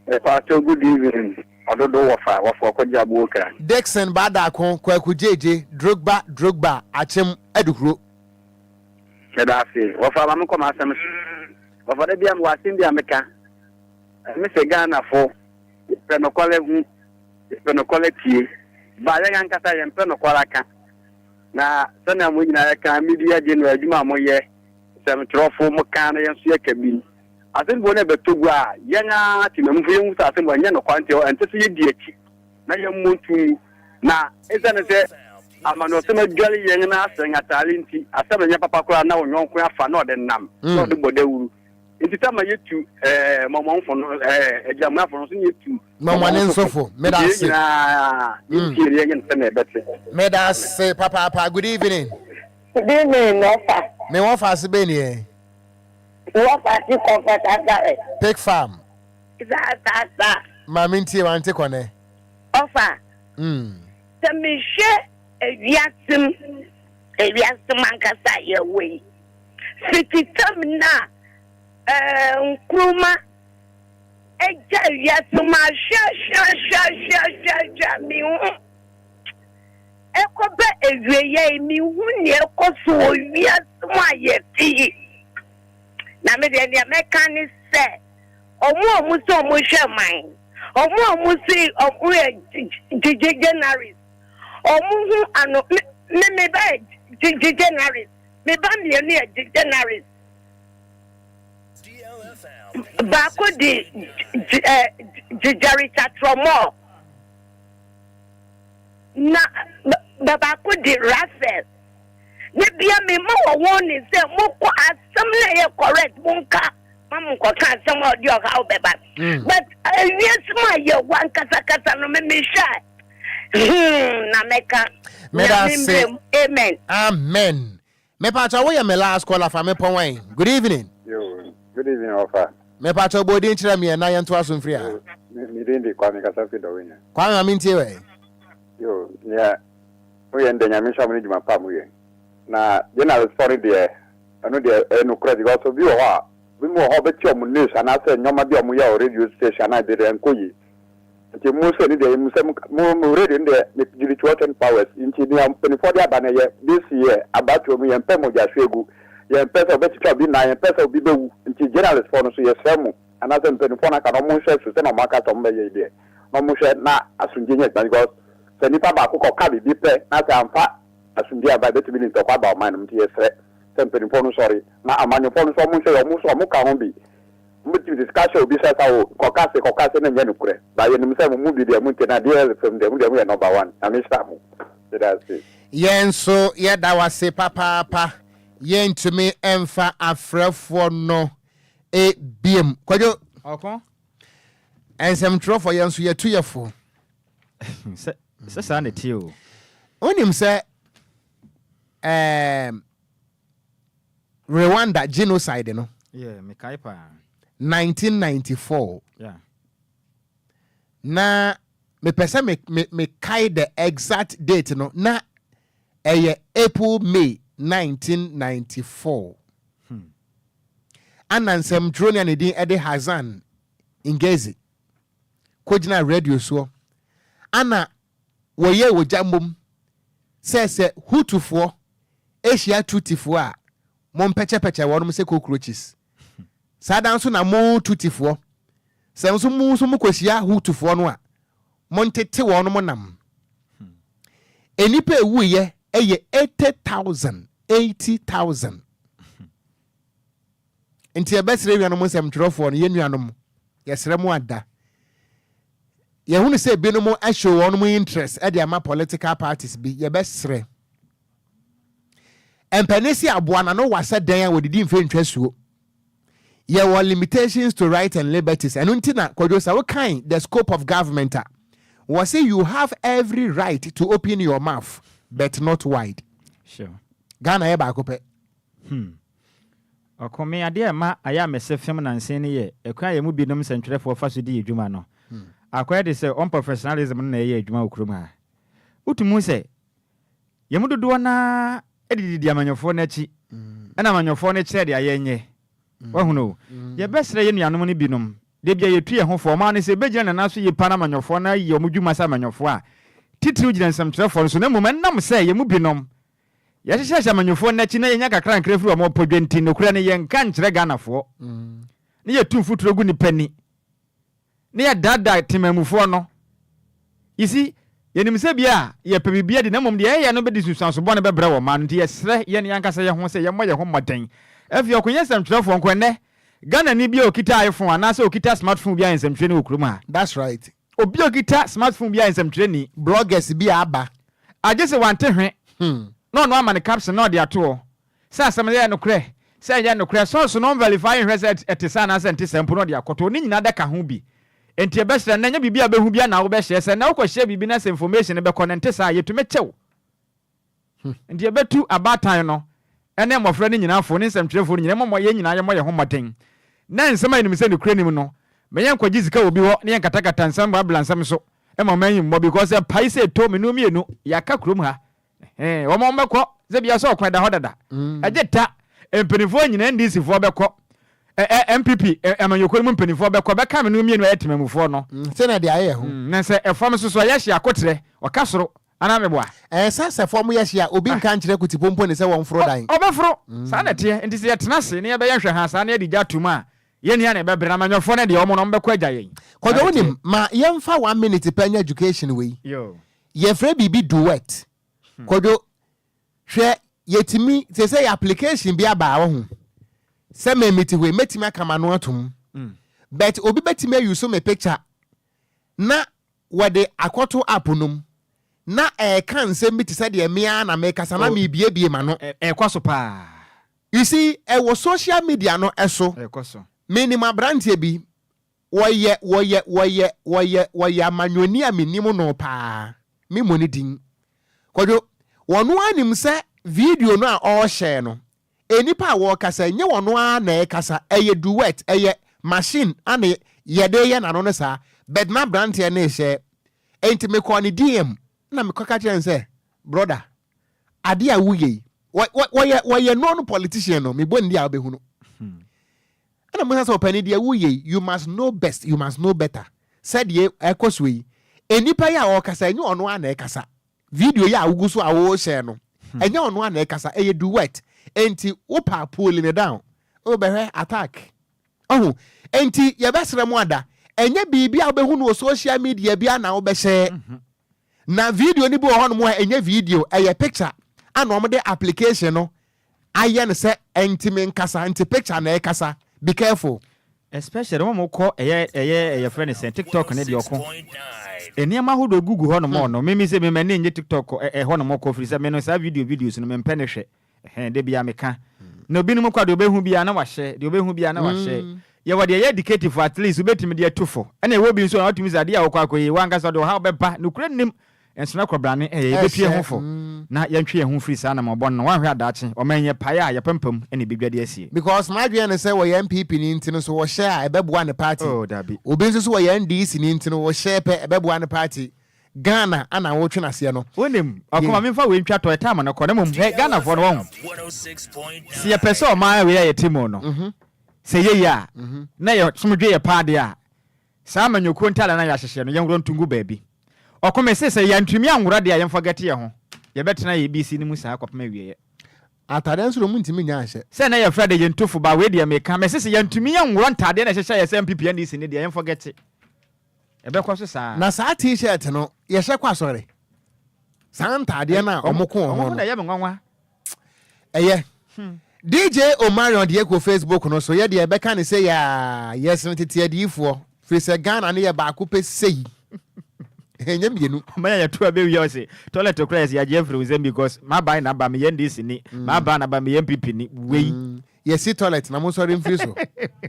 Mepaakyɛw good evening ɔdodo wɔfa wɔfa ɔkɔgye aboɔ kra. Dickson Baadaako Kwaku Gyegye Drogba Drogba Akyem Aduhuro. Meda ase wɔfa ma menkɔ m'asɛm so wɔfa da bia mewɔ asɛm bi a meka me sɛ Ghana fo yɛpɛ nokware hu yɛpɛ nokware tie ba yɛn ankasa yɛmpɛ nokware aka na sɛnea mo nyinaa yɛka media general adwuma a moyɛ sɛmtwerɛfo mo ka na yɛn nso yɛka bi Asɛmfua no bɛtɔ gua a, yɛn ara temamufo yehu sɛ asɛmfua no nyɛ nokware nti, ɛnsɛ sɛ yedi akyi na yɛmmɔ nto ngu. Na esiane sɛ amanyɔsɛm adware yɛn na asɛn atare nti, asɛm nyɛ papa koraa na wo yɔnko afa na ɔde nam na ɔde bɔ dawuru. Nti ta ma yɛtu ɛɛ mɔmɔnfo no ɛɛ agyinamoafo no nso ne yɛtu mɔmɔne nsofo. Meda Nti yɛn ase. nyinaa yɛntie ne yɛnyɛ no sɛnea ɛbɛte. Meda ase papaapa. Good evening. Good evening, Nɔfa. Me wɔfa ase bɛn nie? Wɔfa ase Comfort Asare. Pig farm. Saa saa saa. Maame ntie wante kɔnɛ. Ɔfa. Sɛ mehwɛ ewiase mu, ewiase mu ankasa a yɛwɔ yi, fiti tam no a ɛɛ Nkrumah agya wiase mu ahwɛ ahwɛ ahwɛ ahwɛ ahwɛ ahwɛ a mehu ɛkɔbɛ awieeɛ yi mehu nea ɛkɔ so wɔ wiase mu a yɛte yi. Na me deɛ nea mɛka ne sɛ ɔmo a ɔmo sɛ ɔmo hwɛ man, ɔmo a ɔmo se ɔmo yɛ gyegye journalist, ɔmo ho ano me me me ba yɛ gyegye journalist, me ba mmienu yɛ journalist. Baako de Gyegyari Chatrɔmɔɔ na baako de Raphael. Da bia me ma wɔ wɔn ne sɛ mokɔ asɛm na ɛyɛ correct monka ma mo nkɔka asɛm a ɔde ɔhaw bɛba. But ewiase mu a yɛwɔ ankasakasa no me mehwɛ a hmm na mɛka. Meda Nyame ase. mmerɛ mu. Amen. Amen. Mepakyɛw woyɛ me last caller fa me pɔn wɛn. Good evening. Yo, good evening ɔfa. Mepakyɛw bɔ odin kyerɛ me ɛ na yɛntoa so mfiri ha. Yo, me me din de Kwame kasa firi Dɔwenya. Kwame ma mentie wɛ. Yo, nea moyɛ no deɛ Nyame nhyira mo ne dwuma pa a moyɛ. Na journalist fɔ no deɛ ɛno deɛ ɛyɛ nokorɛ because obi wɔ hɔ a, obi mu wɔ hɔ a ɔbɛte ɔmo news anaasɛ nneɛma bi a ɔmo yɛ wɔ radio station anaa ade deɛ ɛnkɔ yie. Nti mo sɛ ne deɛ mo sɛ mo mo radio no deɛ me gyidi to 10 powers nti nea mpanyinfoɔ de aba no yɛ this year abatoɔ mu yɛn pɛ mogya hwegu yɛn pɛ sɛ ɔbɛtwitwa obi nan yɛn pɛ sɛ obi bɛwu nti journalist foɔ no so yɛsrɛ mo anaasɛ mpanyinfoɔ no aka no ɔmo nhwɛ so sɛnea ɔmo aka sɛ ɔmo bɛyɛ yi deɛ na ɔmo hwɛ na asomdwie nyɛ adwuma because sɛ nipa baako kɔ ka biribi pɛ na sɛ amfa asomdwie aba ebɛtumi de ntɔkwa aba ɔman no mu nti yɛsrɛ sɛ mpanyinfoɔ no sɔre na amanyɔfoɔ no so ɔmo nhwɛ yɛ ɔmo so ɔmo ka ho bi Mobɛtumi de sika ahyɛ obi sɛ sa o kɔka se kɔka se na nyɛ nokorɛ but yɛnim sɛ mo mu bi deɛ montie na deɛ fam deɛ mo deɛ moyɛ number one Nyame nhyira mo meda ase. Yɛn nso yɛda wo ase papaapa. Yɛntumi mfa afrɛfoɔ no biom. Kwadwo. Ɔko. Nsɛmtwerɛfoɔ yɛn nso yɛtu yɛ fo. Sɛ sɛ saa na ɛteɛ o. Wonim sɛ ɛɛm. Rwanda genocide no. Yeah, mekae paa. 1994. Yeah. Na mepɛ sɛ me me mekae the exact date no na ɛyɛ April May 1994. Ana nsɛmtwerɛni a ne din ɛde Hassan Ngezi kɔgyina radio soɔ ana wɔyɛɛ ogya mmom sɛ sɛ Hutufoɔ hyia Tutsifoɔ a, mompɛkyɛpɛkyɛ wɔnom sɛ cockroaches. Saa da nso na mo Tutsifoɔ, sɛ nso mo nso mokɔhyia Hutufoɔ no a, montete wɔnom nam. Nnipa a ɛwuiɛ yɛ 80,000, 80,000. Nti yɛbɛsrɛ nuanom nsɛmtwerɛfoɔ no, yɛn nuanom, yɛsrɛ mo ada. Yɛhunu sɛ binom ashow wɔn interest de ama political parties bi, yɛbɛsrɛ. Mpanin se aboa n'ano wa sɛ dɛn a wɔdidi mfe ntwa suo. Yɛwɔ limitations to right and liberties, ɛno nti na Kwadwo sɛ wokan the scope of government a, wɔse you have every right to open your mouth but not wide. Sure. Ghana yɛ baako pɛ. Hmm. Ɔko, me adeɛ a ɛma ayɛ a mese fem nansa ni yɛ ɛkwan a yɛn mu binom nsɛntwerɛfoɔ fa so di yɛn dwuma no. Akɔyɛ de sɛ unprofessionalism no na ɛyɛ adwuma wɔ kurom ha. Wotumi hu sɛ yɛn mu dodoɔ no ara de didi amanyɔfoɔ no akyi ɛna amanyɔfoɔ no kyerɛ deɛ yɛnyɛ. Wahunu o. Yɛbɛsrɛ yɛn nuanom no binom, da bi a yɛtu yɛn ho fo, ɔman no sɛ ɛbɛgyina ne nan so yie paa na amanyɔfoɔ no ayi wɔn dwuma sɛ amanyɔfoɔ a, titiriw gyina nsɛmtwerɛfoɔ no so na mmom ɛnam sɛ yɛn mu binom Yɛhyehyɛhyɛ amanyɔfoɔ no akyi na yɛnya kakrankra firi wɔn ɔpɔdwa nti, nokorɛ no yɛnka nkyerɛ Ghanafoɔ, na yɛtu mfuturo gu nnipa ani, na yɛdaadaa temanmufoɔ no. You see, yɛnim sɛ bi a yɛpɛ biribi adi na mmom deɛ yɛyɛ no bɛde nsunsuanso bɔne bɛbrɛ wɔn man no nti yɛsrɛ yɛn yɛn ankasa yɛn ho sɛ yɛmmɔ yɛn ho mmɔden. Afei ɔko nyɛ nsɛmtwerɛfoɔ nko, ɛnnɛ Ghanani bi a ɔkita iPhone anaasɛ ɔkita smartphone bi ayɛ nsɛmtwerɛni wɔ kurom ha. That's right. Obi a okita smartphone biara yɛ nsɛmtwerɛni. Bloggers bi a aba. Agye sɛ wante hwe na ɔno ama no caption na ɔde ato hɔ sɛ asɛm no yɛ nokorɛ. Sɛ ɛnyɛ nokorɛ, source no ɔnverify nhwɛ sɛ ɛte saa anaasɛ ɛnte saa mpo na ɔde akɔto. Ne nyinaa da ka ho bi. Enti yɛbɛsrɛ nnɛ, ɛnyɛ biribi a wobɛhu biara na wobɛhyɛ. Sɛ nnɛ wokɔhyɛ biribi na sɛ information no bɛkɔ no ɛnte saa a, yɛtumi kye wo. Enti yɛbɛtu abaatan no ne mmɔfra no nyinaa fo ne nsɛmtwerɛfoɔ no nyinaa, mmɔ yɛn nyinaa yɛmmɔ yɛn ho mmɔden na nsɛm a yɛnim sɛ nokorɛ nnim no, ma yɛnkɔgye sika wɔ obi hɔ na yɛnkatakata nsɛm blabla nsɛm so ma ɔman yi mmɔ because ɛpae sɛ ɛtɔ menu mmienu, yɛaka kurom ha. Ɛhɛn, wɔn wɔn bɛkɔ sɛ bia sɛ ɔkwan da hɔ dada. Ɛgye ta, mpanimfoɔ nyinaa NDC foɔ bɛkɔ, ɛ ɛ NPP amanyɔkuo no mu mpanimfoɔ bɛkɔ, bɛka menu mmienu a ɛyɛ temamufoɔ no. Sɛnea deɛ ayɛ ho. Na sɛ ɛfam nso so a, yɛhye akoterɛ, ɔka soro, anaa meboa? Ɛɛ sɛ sɛ fam yɛ hye a, obi nka nkyerɛ kutipompo ne sɛ wɔmforo dan. Ɔbɛforo. Saa na ɛteɛ. Nti sɛ yɛtena ase na yɛbɛyɛ nhwɛhaa saa na yɛde gya to mu a, yɛn nni a na ɛbɛbrɛ. Na amanyɔfoɔ no deɛ, wɔn no, wɔbɛkɔ agya yɛn. Kwadwo Saa na wonim, ɛteɛ. ma yɛmfa one minute pɛ nyɛ education wei. Yoo. Yɛfrɛ biribi duet. Kwadwo, hwɛ yɛtumi, seesei application bi aba a wahu, sɛ me mete hɔ yi, mɛtumi aka m'ano atom. But obi bɛtumi a use me picture na wɔde akɔto app no mu na ɛreka nsɛm bi te sɛ deɛ me ara na merekasa na Oh. merebuebue m'ano. Ɛrekɔ so paa. You see, ɛwɔ social media no so. Ɛrekɔ so. Menim aberanteɛ bi, Wɔyɛ wɔyɛ wɔyɛ wɔyɛ wɔyɛ amanyɔni a menim no paa. Memmɔ ne din. Kwadwo, wɔno ara nim sɛ video no a ɔrehyɛ no, nnipa a wɔrekasa nyɛ wɔno ara na ɛrekasa, ɛyɛ duet, ɛyɛ machine ana yɛde reyɛ n'ano no saa, but na aberanteɛ no rehyɛ. Enti mekɔɔ ne DM na mekɔka kyerɛɛ no sɛ, brother, adeɛ a woyɛ yi, wɔyɛ wɔyɛ known politician no, mebɔ ne din a wobɛhu no. Ɛna Musa sɛ, Ɔpanin, deɛ woreyɛ yi, you must know best, you must know better. Sɛ deɛ ɛrekɔ soɔ yi, nnipa yi a wɔrekasa, ɛnyɛ ɔno ara na ɛrekasa. Video yi a wogu so a worehyɛ no, ɛnyɛ ɔno ara na ɛrekasa, ɛyɛ duet. Enti wopɛ a pull no down, wobɛhwɛ attack. Ɔho, enti yɛbɛsrɛ mo ada, ɛnyɛ biribi a wobɛhu no wɔ social media biara na wobɛhyɛ. Na video no bi wɔ hɔnom a ɛnyɛ video, ɛyɛ picture ana wɔde application no ayɛ no sɛ ɛntimi nkasa nti picture na ɛkasa be careful. Especially wɔn a wɔkɔ ɛyɛ ɛyɛ yɛfrɛ no sɛn tiktok ne deɛ ɔko nneɛma ahodoɔ gugu hɔ nom no mimi sɛ me m'ani nye tiktok ɛhɔ nom kɔ firi sɛ me no saa video videos no mempɛ ne hwɛ ɛhɛn da biara meka na obinom kɔ a deɛ ɔbɛhu biara na wahyɛ deɛ ɔbɛhu biara na wahyɛ yɛwɔ deɛ ɛyɛ educative at least wobɛtumi de atu fo ɛna ɛwɔ bi nso a watumi sɛ adeɛ a wokɔ akɔyɛ yi wankasa ɔde ɔhaw bɛba nokorɛ nnim Nsona kɔbrane ɛ, yɛbɛtu yɛn ho fo na yɛntwe yɛn ho mfiri saa anamɔbɔne no, woanhwɛ a daakye, ɔman yi ɛpae a, yɛpampam na ɛbɛdwa de asie. Because n'adwene ne sɛ wɔyɛ NPP ni nti no so wɔhyɛ a ɛbɛboa ne party. Oh dabi. Obi nso so wɔyɛ NDC ni nti no wɔhyɛ pɛ ɛbɛboa ne party. Ghana ana wotwe n'aseɛ no. Wonim, ɔko ma memfa wei ntwa tɔ, time no kɔ, na mmom hwɛ Ghanafoɔ no wahu, sɛ yɛpɛ sɛ ɔman wei a yɛte mu no, sɛ ɛyɛ yie a, na yɛsomdwe yɛ paa deɛ a, Saa amanyɔkuo ntaadeɛ no a yɛahyehyɛ no, yɛnworɔ nto ngu baabi. Ɔko me se sɛ yɛantumi anworɔ deɛ a, yɛnfɔgɛte yɛn ho. Yɛbɛtena ABC no mu saa kɔpem awieɛ. Ataadeɛ nso deɛ ɔmo ntumi nnya nhyɛ. Sɛ na yɛfrɛ de yɛntofo ba wei deɛ meka, mese sɛ yɛantumi anworɔ ntaadeɛ na ɛhyehyɛ yɛ sɛ NPP NDC no deɛ yɛnfɔgɛte. Ɛbɛkɔ so saa. Na saa T-shirt no yɛhyɛ kɔ asɔre? Saa ntaadeɛ no a ɔmo ko wɔn ho no. Ɔmo ho na ɛyɛ me nwanwa. Ɛyɛ. DJ Omarion deɛ kɔ Facebook no so yɛ deɛ ɛbɛka ne sɛ yaa yɛsene tete adiyifoɔ firi sɛ Ghana no yɛ baako pɛ sei ɛnyɛ mmienu. Ɔman a yɛto abɛ wia ɔse toilet koraa yɛse yɛagye afiri wo nsam because m'aban na aba meyɛ NDC ni m'aban na aba meyɛ NPP ni wei. Yɛsi toilet na monsɔre mfiri so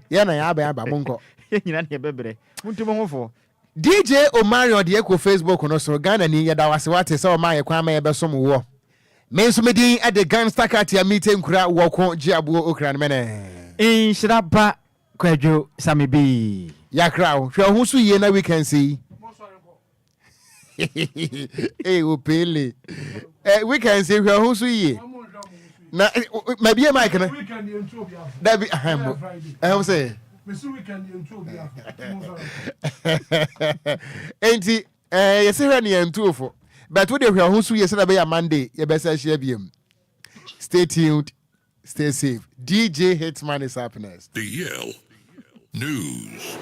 yɛn na yɛn aban aba monkɔ. Yɛn nyinaa na yɛbɛbrɛ montu mo ho fo. DJ Omarion deɛ kɔ Facebook no so, Ghana ni, yɛda wo ase wate sɛ ɔmaa yɛ kwan ma yɛbɛsom woɔ. Me nso me din de Gangsta Katia Mite Nkura Wɔko Gye Aboɔ Okra no mɛnɛ. Nhyira ba Kwadwo Same Bii. Yakra wo, hwɛ wo ho so yie na weekends yi. Ee opele. Eh, weekends yi hwɛ wo ho so yie. Na eh, mabie mic no. Dabi, ahan mo. Ɛho sɛ. Enti eh, yɛsɛ hwɛ ne yɛn ntuofo. But wode hwɛ wo ho so yie sɛdeɛ ɛbɛyɛ Monday yɛbɛsɛ ahyia biom. Stay tuned, stay safe. DJ Hitman is up next. The Yale News.